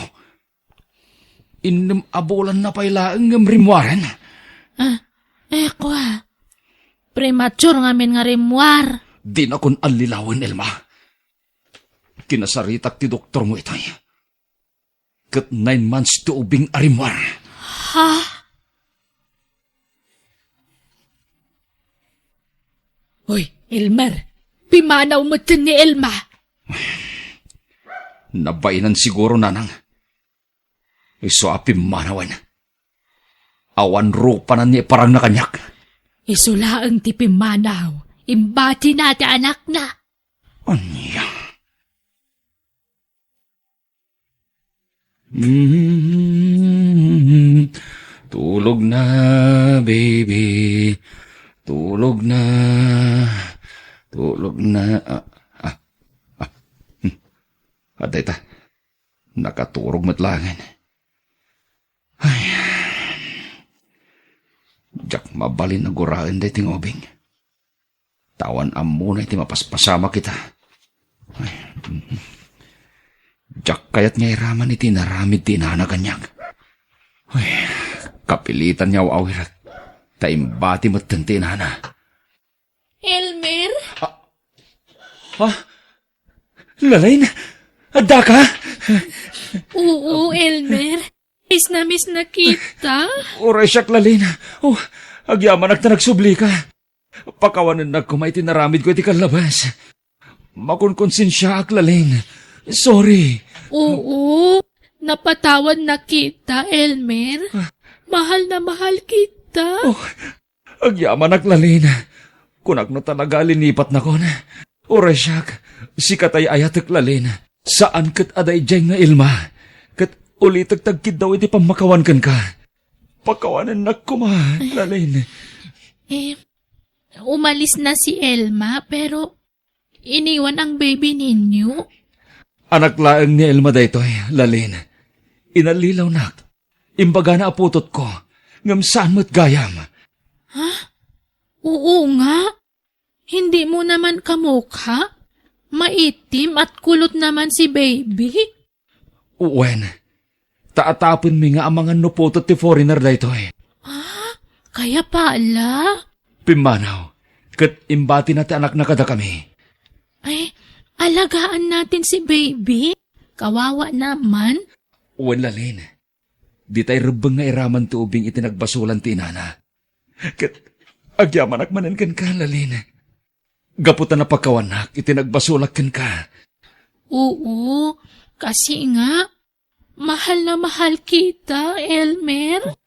Innem a bulanna pay laeng ngem rimmuaren. Ah, eh, kua. Premature ngamin nga rimmuar. Dinakon allilawen, Elma. Kinasaritak ti doktormo itoy. Ket nine months ti ubing a rimmuar. Ha? Uy, Elmer, pimmanaw metten ni Elma. Nabainan siguro, nanang. Isu a pimmanawen. Awan rupanan nga iparangna kaniak. Isu laeng ti pimmanaw. Imbatina ti anakna. Ania? Mm, tulog na, baby. Tulog na. Tulog na. Ah, ah, ah. Hmm. Adda ita. Nakaturog met laengen. Ay. Diak mabalin a guraen daytoy nga ubing. Ta awan ammona iti mapaspasamak ita. Ay. Diak kayat nga iraman iti inaramid ti inana kaniak. Ay, kapilitan nga aw-awirek. Ta imbati metten ti inana. Elmer? Ah, ah? Lalaine? Addaka? Oo, Elmer. Miss na miss na kita. Uray siak, Lalaine. Oh, agyamanak ta nagsublika. Pakawanennak koma iti inaramidko iti kallabas. Makonkonsensiaak, Lalaine. Sorry. Oo, napatawad na kita, Elmer. Ah. Mahal na mahal kita. Oh, agyamanak, Lalaine. Kunak no talaga a linipatnakon. Uray siak, sika ti ay-ayatek, Lalaine. Saan ket a daydiay nga Elma. Ket ulitek ti agkiddaw iti pammakawan kenka. Pakawanennak koma, Lalaine. Eh, umalis na si Elma, pero iniwan ang baby ninyo? Anak laeng ni Elma daytoy, Lalaine. Inallilawnak. Imbagana a putotko, ngem saan met gayam. Ha? Oo nga. Hindi mo naman kamukha. Maitim at kulot naman si baby. Wen, ta atapenmi nga amangan no putot ti foreigner daytoy. Ah, kaya pala. Pimmanaw, ket imbatina ti anakna kadakami. Ay, alagaan natin si baby. Kawawa naman. Wen, Lalaine, ditay rebbeng nga iraman ti ubing iti nagbasolan ti inana. Ket agyamanak manen kenka, Lalaine. Gapu ta napakawanak iti nagbasolak kenka. Oo, kasi nga, mahal na mahal kita, Elmer.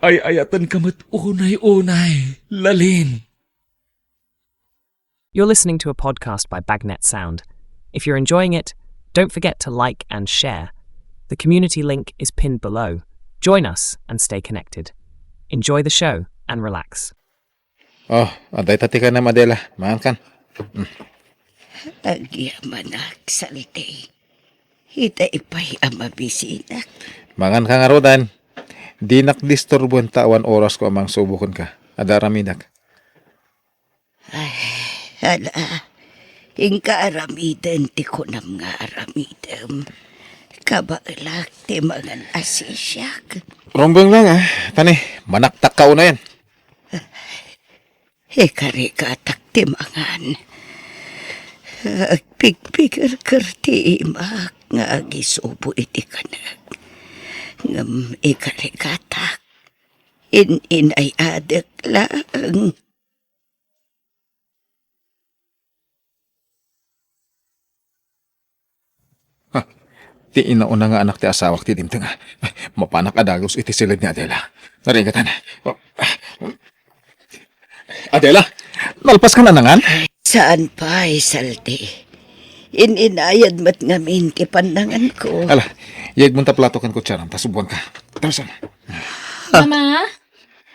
Ay-ayatenka met unay-unay, Lalaine. You're listening to a podcast by Bagnet Sound. If you're enjoying it, don't forget to like and share. The community link is pinned below. Join us and stay connected. Enjoy the show and relax. Oh, adda ita ti kanam, Adela. Mangan kan. Mm. Agyamanak, Saldi. Itay pay a mabisinak. Mangan ka ngaruden. Dinak disturboen ta awan orasko a mangsubo kenka. Adda aramidek. Ay, hala. Inka aramiden ti kunam nga aramidem. Kabaelak ti mangan a sisiak. Rumbeng lang, ah. Tani, manaktak ka unayen. Ikarigatak ti mangan. Agpigpigerger ti imak nga agisubo iti kanek. Ngem ikarigatak, in-inay-adek laeng. Ha, ti inauna nga anak ti asawak ti dimteng. Mapanak a dagus iti siled ni Adela. Narigatan. Adela, nalpas ka na nangan? Saan pay, Saldi? In-inayad met ngamin ti pannanganko. Ala, yegmon ta plato ken kutsaram, ta subwangka. Tara, Sam. Mama,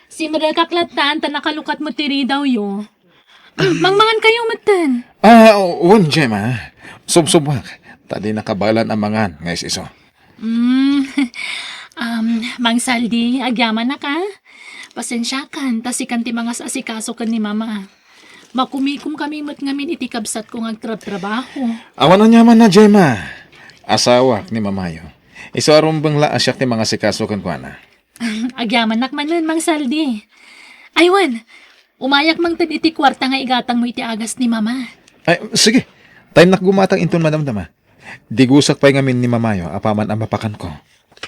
simrekak lattan ta nakalukat met ti ridawyo. Mangmangan kayo metten. Ah, wen, Gemma. Subsubwak. Ta di nakabaelan a mangan nga is-isu. Mm. Um, Mang Saldi, agyamanak, a. Pasensiakan, ta sikan ti mangas-asikaso ken ni Mama. Makumikom kami met ngamin iti kabsatko nga agtrabtrabaho. Awan aniamanna, Gemma. Asawak ni Mamayo. Isu a rumbeng la a siak ti mangasikaso kenkuana. Agyamanak manen, Mang Saldi. Ay wen, umayak mangted iti kuarta nga igatangmo iti agas ni Mama. Ay, sige. Tayennak gumatang inton madamdama. Digusak pay ngamin ni Mamayo apaman a mapakanko.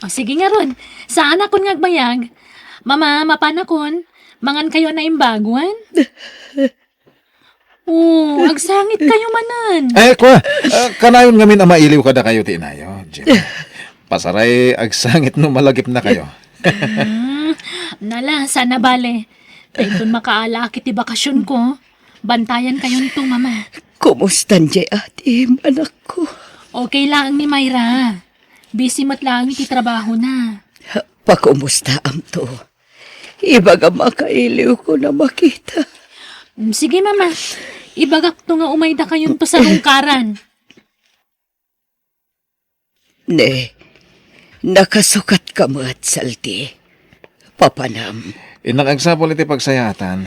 O, sige ngarud. Saanakon nga agbayag. Mama, mapanakon. Mangan kayo a naimbaguan? O, agsangit kayo manen. Ay, kua, ah, kanayon ngamin a mailiw kadakayo ti inayo, Gemma. Pasaray agsangit no malagipnakayo. Mm, nala, saan a bale. Ta inton makaalaak iti bakasionko, bantayan kayonto, Mama. Kumusta diay atim, anakko? Okay laeng ni Myra. Busy met laeng iti trabahona. Pakumustaamto. Ibagam a kailiwkon a makita. Mm, sige, Mama. Ibagakto nga umay dakayonto sarungkaran. Ne, nakasukatka met, Saldi. Papanam. Innak agsapul iti pagsayaatan.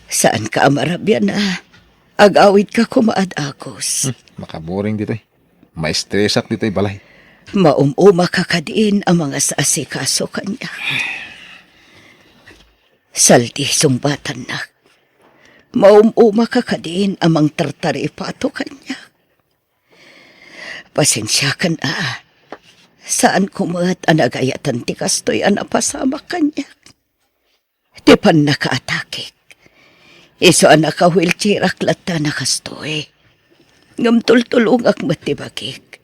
Saanka a marabian a. Agawidka koma a dagus. Hmm, makaboring ditoy. Maestresak ditoy balay. Maum-umaka kadin a mangas-asikaso kaniak. Saldi, sungbatannak. Maum-umaka kadin a mangtartaripato kaniak. Pasensiakan a. Saanko met a nagayatan ti kastoy a napasamak kaniak. Ti pannakaatakek. Isu a naka-wheelchairak latta a kastoy. Ngem tultulongak met ti bagik.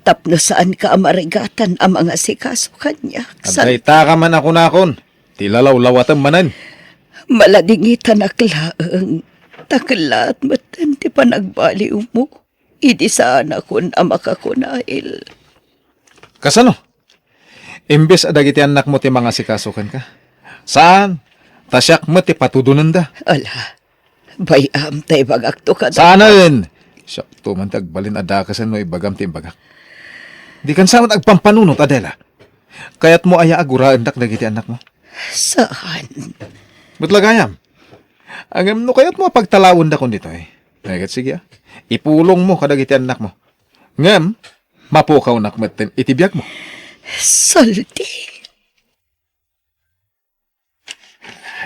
Tapno saanka a marigatan a mangasikaso kaniak. Sal- Agdaytaka man a kunakon. Ti lalawlawatem manen. Maladingitanak laeng. Ta kellaat metten ti panagbaliwmo. Idi saanakon a makakunail. Kasano? Imbes a dagiti annakmo ti mangasikaso kenka? Saan? Ta siak met ti patudonenda. Ala, bay-am ta ibagakto kada. Saanen! Siakto man ti agbalin a dakesen no ibagam ti imbagak. Dikan sa met agpampanunot, Adela. Kayatmo aya a guraendak dagiti annakmo? Saan? Met la gayam. Ngem no kayatmo a pagtalawendakon ditoy, ay, ket sige, a. Ipulongmo kadagiti annakmo. Ngem, mapukawnak metten iti biagmo. Saldi.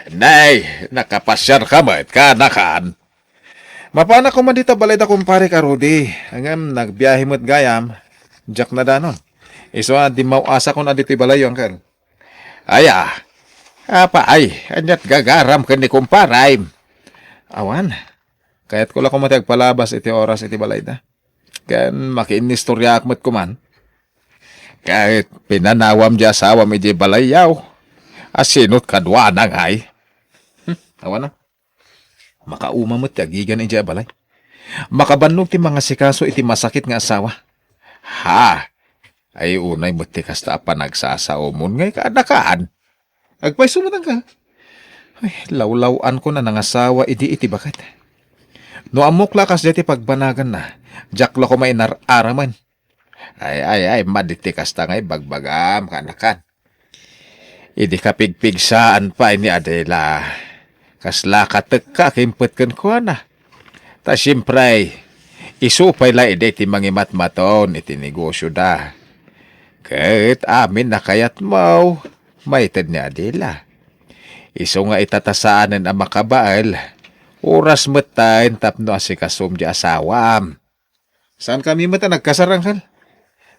Nay, nakapasiarka met, kaanakan. Mapanak koma dita balayda, kumparek a Rudy. Ngem, nagbiahe met gayam, diak nadanon. Isu a, dimmaw-asakon a ditoy balayyo, Uncle. Aya, apay, aniat gagaram ken ni kumparem? Awan, kayatko la koma ti agpalabas iti oras iti balayda. Ken makiinnistoriaak met koman. Ket pinanawam di asawam idiay balayyo. Asinot kaduana ngay? Hmm, awan a. Makauma met ti agigan idiay balay. Makabannog ti mangasikaso iti masakit nga asawa. Ha! Ay, unay met ti kasta a panagsasaomon ngay kaanakan. Agpayso met, Uncle. Ay, lawlaw-ankon a nangasawa idi iti baket. No ammok la kasdiay ti pagbanaganna, diak la koma inar-aramen. Ay, ay, ay, madi ti kasta nga ibagbagam, kaanakan. Idi kapigpigsaan pay ni Adela, kasla katekka kimpet kenkuana. Ta siempre, isu pay la idi ti mangimatmaton iti negosioda. Ket amin a kayatmo, maited ni Adela. Isu nga ita ta saanen a makabael, oras metten tapno asikasom di asawam. Saankami met a nagkasar, Uncle.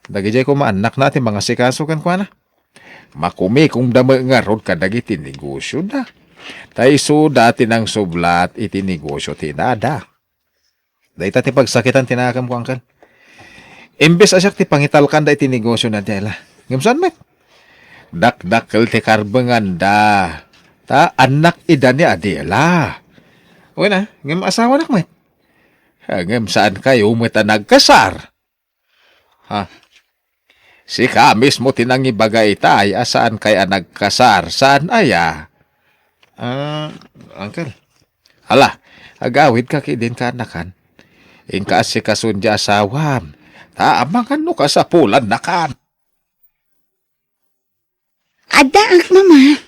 Dagidiay koma annakna ti mangasikaso kenkuana. Makumikomda met ngarud kadagiti negosioda. Ta isuda ti nangsublat iti negosio ti inada. Dayta ti pagsakitan ti nakemko, Uncle. Imbes a siak ti pangitalkanda iti negosio ni Adela. Ngem saan met? Dakdakkel ti karbenganda. Ta annak ida ni Adela. Wen a, ngem asawanak met. Ngem saan kayo met a nagkasar? Ha? Sika mismo ti nangibaga itay a saan kay a nagkasar, saan aya? Ah, uncle. Ala, agawid ka kidin kanakan. Inka asikasun di asawam. Ta amangan no kasapulan nakan. Addaak, Mama.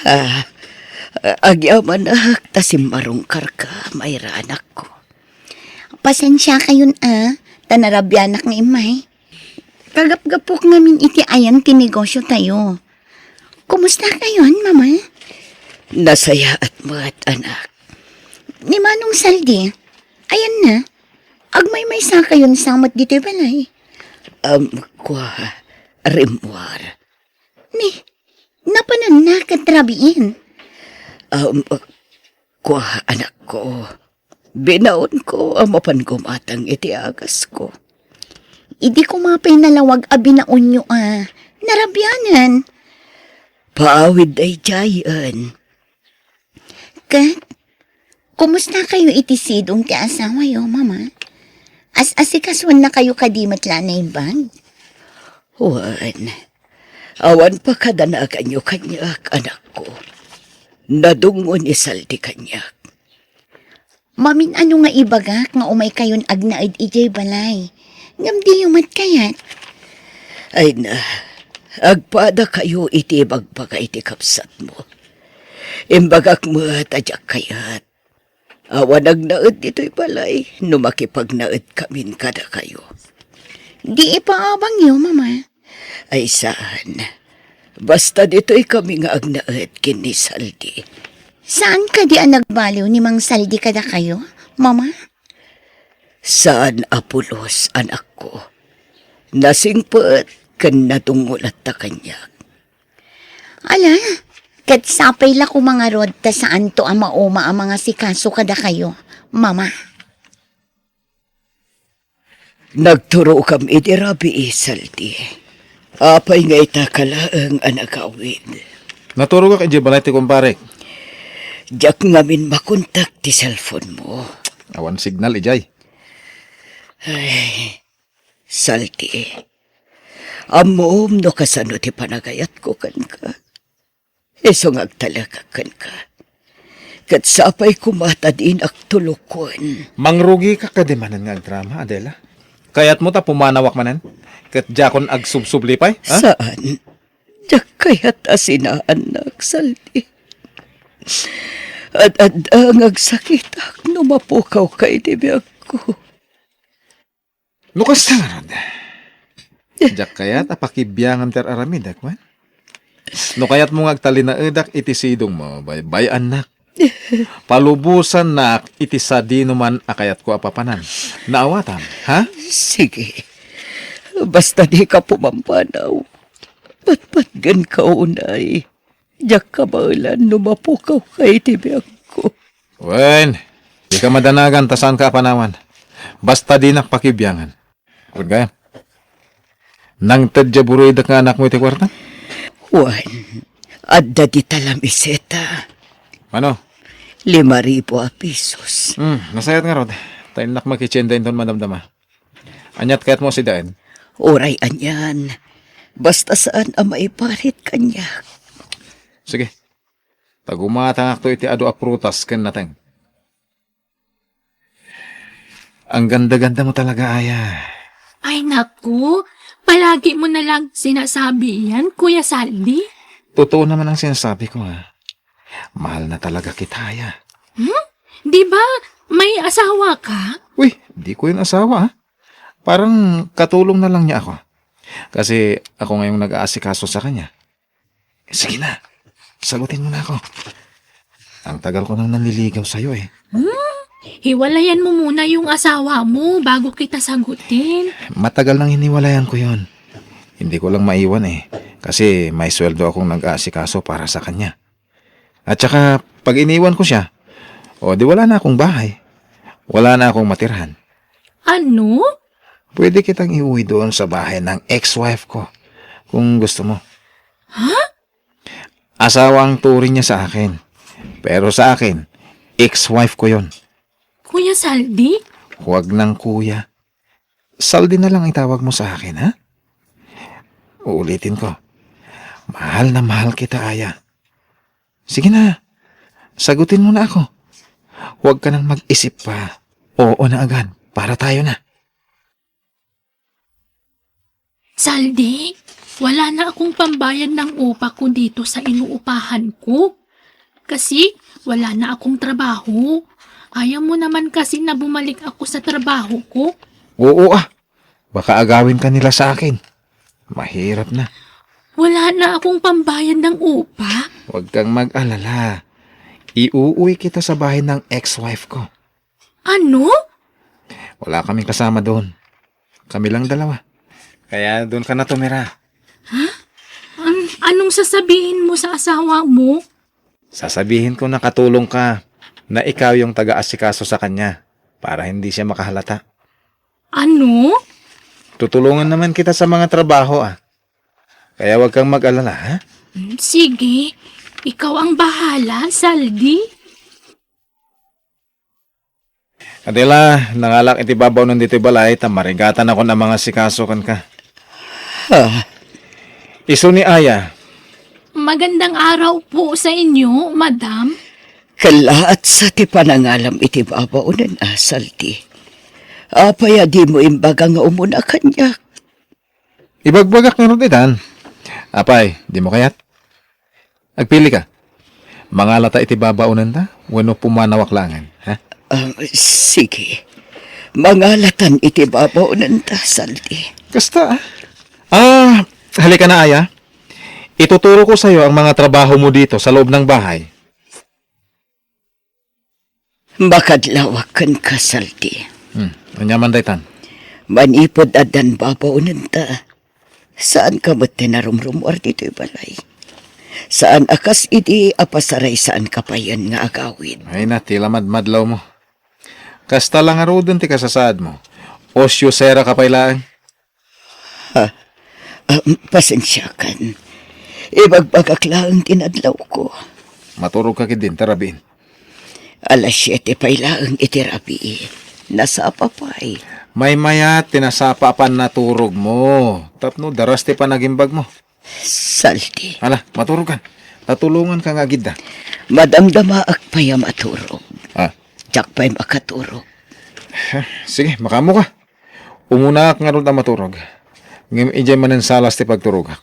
Ah, agyamanak ta simmarungkarka, Mayra, anakko. Pasensia kayon, a, ta narabianak nga immay. Kagapgapok ngamin iti ayan ti negosyo tayo. Kumusta kayon, Mama? Nasayaat met, anak. Ni Manong Saldi, ayan na. Agmaymaysa kayon sa met ditoy balay. Um, kua, rimmuar. Ni, napananna ket rabiin. Um, kua, anakko. Binaonko a mapan gumatang iti agasko. Idi koma pay nalawag a binaonyo a narabianan. Paawid daydiayen. Ket, kumusta kayo iti sidong ti asawayo, Mama? As-asikasuannakayo kadi met la a naimbag? Wen, awan pakadanaganyo kaniak, anakko. Nadungngo ni Saldi kaniak. Mamin-ano nga ibagak nga umay kayon agnaed idiay balay? Ngem diyo met kayat? Ay na, agpada kayo iti ibagbaga iti kabsatmo. Imbagak met a diak kayat. Awan agnaed ditoy balay no makipagnaed kamin kadakayo. Di ipaabangyo, Mama. Ay saan. Basta ditoy kami nga agnaed ken ni Saldi. Saan kadi a nagbaliw ni Mang Saldi kadakayo, Mama? Saan a pulos, anakko. Nasingpet ken nadungngo latta kaniak. Ala, ket sapay la koma ngarud ta saanto a mauma a mangasikaso kadakayo, Mama. Nagturokam iti rabii, Saldi. Apay nga ita ka laeng a nagawid? Naturogak idiay balay ti kumparek. Diak ngamin makontak ti cellphone mo. Awan signal idiay. Ay, Saldi. Ammom no kasano ti panagayatko kenka. Isu nga agtalekak kenka. Ket sapay koma ta dinak tulokon. Mangrugika kadi manen nga agdrama, Adela? Kayatmo ta pumanawak manen? Ket diakon agsubsubli pay, ha? Saan. Diak kayat a sinaannak, Saldi. Ad-adda nga agsakitak no mapukawka iti biagko. No kasta ngarud, diak kayat a pakibiangam ti ar-aramidek, wen? No kayatmo nga agtalinaedak iti sidongmo, baybay-annak. Palubosannak iti sadinoman a kayatko a papanan. Naawatam, ha? Sige. Basta dika pumampanaw. Patpatgenka unay. Diak kabaelan no mapukawka iti biagko. Wen, dika madanagan ta saanka a panawan. Basta dinak pakibiangan. Wen gayam. Nangted diay buruidek nga anakmo iti kuarta? Wen, adda dita lamiseta. Mano? Lima ribu a pesos. Hmm, nasayaat ngarud. Ta innak makitienda inton madamdama. Aniat kayatmo a sidaen? Uray anian. Basta saan a maiparit kaniak. Sige. Ta gumatangakto iti adu a prutas ken nateng. Ang ganda-ganda mo talaga, Aya. Ay, naku. Palagi mo na lang sinasabi yan, Kuya Saldi. Totoo naman ang sinasabi ko, ha. Mahal na talaga kita, Aya. Hmm? Di ba may asawa ka? Uy, di ko yun asawa, ha. Parang katulong na lang niya ako. Kasi ako ngayong nag-aasikaso sa kanya. Sige na, sagutin mo na ako. Ang tagal ko nang nanliligaw sa'yo, eh. Hmm? Hiwalayan mo muna yung asawa mo bago kita sagutin. Matagal nang hiniwalayan ko yon. Hindi ko lang maiwan, eh. Kasi may sweldo akong nag-aasikaso para sa kanya. At saka, pag iniwan ko siya, o di wala na akong bahay. Wala na akong matirhan. Ano? Pwede kitang iuwi doon sa bahay ng ex-wife ko, kung gusto mo. Ha? Asawa ang turing niya sa akin. Pero sa akin, ex-wife ko yon. Kuya Saldi, Huwag nang kuya. Saldi na lang itawag mo sa akin, ha? Uulitin ko. Mahal na mahal kita, Aya. Sige na. Sagutin mo na ako. Huwag ka nang mag-isip pa. Oo na agad. Para tayo na. Saldi, wala na akong pambayad ng upa ko dito sa inuupahan ko. Kasi wala na akong trabaho. Ayaw mo naman kasi na bumalik ako sa trabaho ko. Oo, ah. Baka agawin ka nila sa akin. Mahirap na. Wala na akong pambayad ng upa. Huwag kang mag-alala. Iuuwi kita sa bahay ng ex-wife ko. Ano? Wala kaming kasama doon. Kami lang dalawa. Kaya doon ka na tumira. An- anong sasabihin mo sa asawa mo? Sasabihin ko na katulong ka, na ikaw yung taga-asikaso sa kanya para hindi siya makahalata. Ano? Tutulungan naman kita sa mga trabaho, ah. Kaya huwag kang mag-alala, ha? Mm, sige. Ikaw ang bahala, Saldi. Adela, nangalak iti babaw ditoy balay, ta marigatan ako na mga sikaso kenka. Ah. Isu ni Aya. Magandang araw po sa inyo, madam. Kallaat sa ti panangalam iti babaw nen a, Saldi. Apay a dimo imbaga nga umuna kaniak? Ibagbagak ngarud itan. Apay, dimo kayat? Agpili ka. Mangalata iti babaonenta wenno pumanawak laengen, ha? Ah, sige. Mangalatan iti babaonenta, Saldi. Kasta, ah. Ah, halika na, Aya. Ituturo ko sa'yo ang mga trabaho mo dito sa loob ng bahay. Makadlawak kenka, Saldi. Hmm, ania man daytan? Manipud addan babaonenta, saanka met ti narumrumuar ditoy balay. Saan a kas idi a pasaraysaanka payen nga agawid. Ay na, ti la madmadlaw mo. Kasta la ngaruden ti kasasaad mo. Osyoseraka pay laeng. Ha? Ah, pasensiakan. Ibagbagak laeng ti nadlawko. Maturogka ketdin ta rabiin. Alas siete pay laeng iti rabii. Nasapa pay. Maymayat ti nasapa a pannaturogmo. Tapno daras ti panagimbagmo. Saldi. Ala, maturogkan. Ta tulonganka nga agidda. Madamdamaak pay a maturog. Ah. Diak pay makaturog. Sige, makaammoka. Umunaak ngarud a maturog. Ngem idiay manen salas ti pagturogak.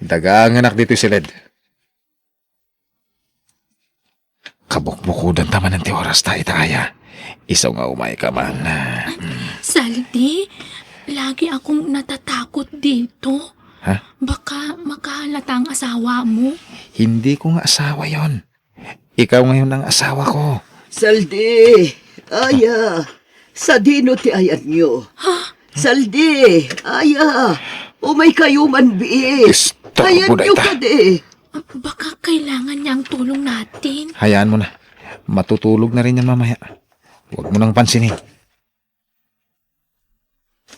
Dagangenak ditoy siled. Kabukbukodanta manen ti orasta ita, Aya. Isu nga umayka man. Saldi, lagi akong natatakot dito. Ha? Baka makahalata ang asawa mo. Hindi ko nga asawa yon. Ikaw ngayon ang asawa ko. Saldi, Aya, sadino ti ayanyo? Ha? Saldi, Aya, umaykayo man bii. Istorbo ayanyo dayta. Kadi. Baka kailangan niya ang tulong natin. Hayaan mo na. Matutulog na rin yan mamaya. Huwag mo nang pansinin.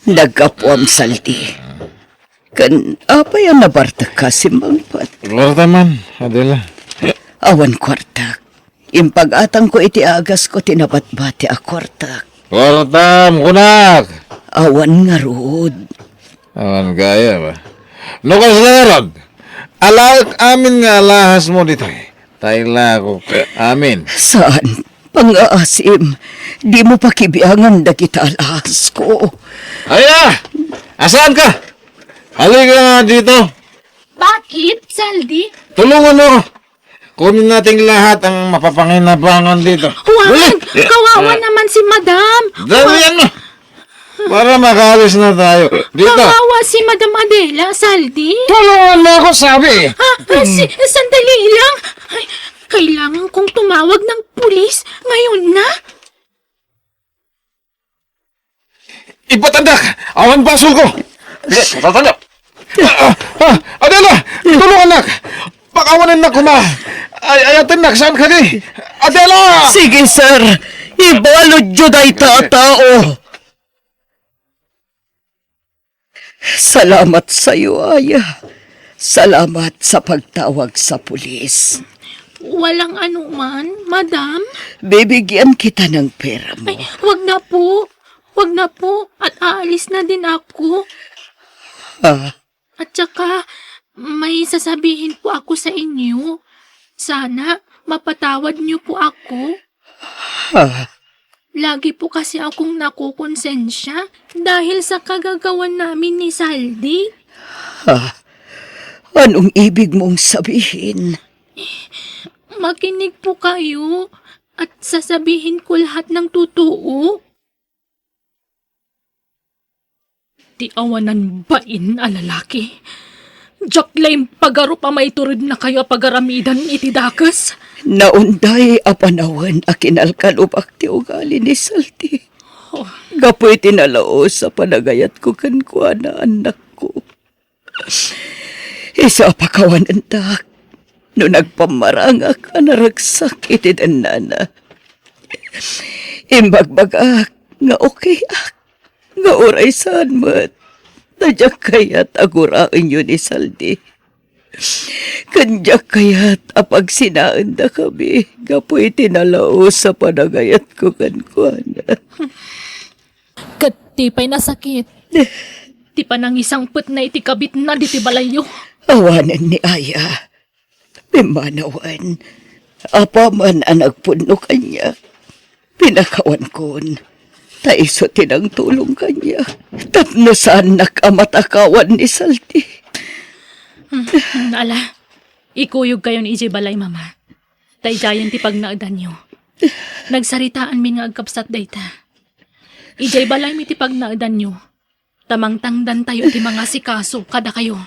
Naggapuam, Saldi. Ken apay a nabartekka simmangpet? Kwarta man, Adela. Awan kwartak. Impag-atangko iti agasko ti nabatbati a kwartak. Kwartam, kunak! Awan ngarud. Awan gayam. No kasla ngarud, alaek amin nga alahasmo ditoy. Taylako ka amin. Saan? Pangaasim, dimo pakibiangan dagita alahasko. Aya! Asaanka? Halika nga dito. Bakit, Saldi? Tulungan mo ako. Kunin natin lahat ang mapapanginabangan dito. Huwag! Dali! Kawawa naman si Madam! Dalian mo! Para makaalis na tayo. Dito. Kawawa si Madam Adela, Saldi. Tulungan mo ako, sabi. Ah, ah, si, sandali lang. Ay, kailangan kong tumawag ng pulis ngayon na. Ipatandak! Awan basol ko! Ipatandak! Ah, ah, ah, Adela! Tulungan nak! Pakawanan nak kuma! Ay, ayaten nak, saan ka di? Adela! Sige, sir. Ibaludyo dayta a tao. Salamat sayo, Aya. Salamat sa pagtawag sa pulis. Walang anuman, madam. Bibigyan kita ng pera mo. Ay, wag na po. Wag na po. At aalis na din ako. Ah, At saka, may sasabihin po ako sa inyo. Sana, mapatawad niyo po ako. Ah. Lagi po kasi akong nakukonsensya dahil sa kagagawan namin ni Saldi. Ah, anong ibig mong sabihin? Makinig po kayo at sasabihin ko lahat ng totoo. Ti awanan bain a lalaki. Diak la impagarup a maiturednakayo a pagaramidan iti dakes. Naunday a panawen a kinalkalubak ti ugali ni Saldi. Oh. Gapu iti nalaus a panagayatko kenkuana, annakko. Isu a pakawanendak no nagpammarangak a naragsak iti dennana. Imbagbagak nga okayak, nga uray saan met ta diak kayat a guraenyo ni Saldi. Ken diak kayat a pagsinaendakami gapu iti nalaus a panagayatko kenkuana. Ket ti pay nasakit, ti panangisangpetna iti kabitna ditoy balayyo. Awanen ni Aya. Pimmanawen, apaman a nagpudno kaniak, pinakawankon, ta isu ti nangtulong kaniak tapno saannak a matakawan ni Saldi. Hmm, ala, ikuyogkayon idiay balay, Mama. Ta idiayen ti pagnaedanyo. Nagsaritaanmi nga agkabsat dayta. Idiay balaymi ti pagnaedanyo. Ta mangtangdantayo ti mangasikaso kadakayo.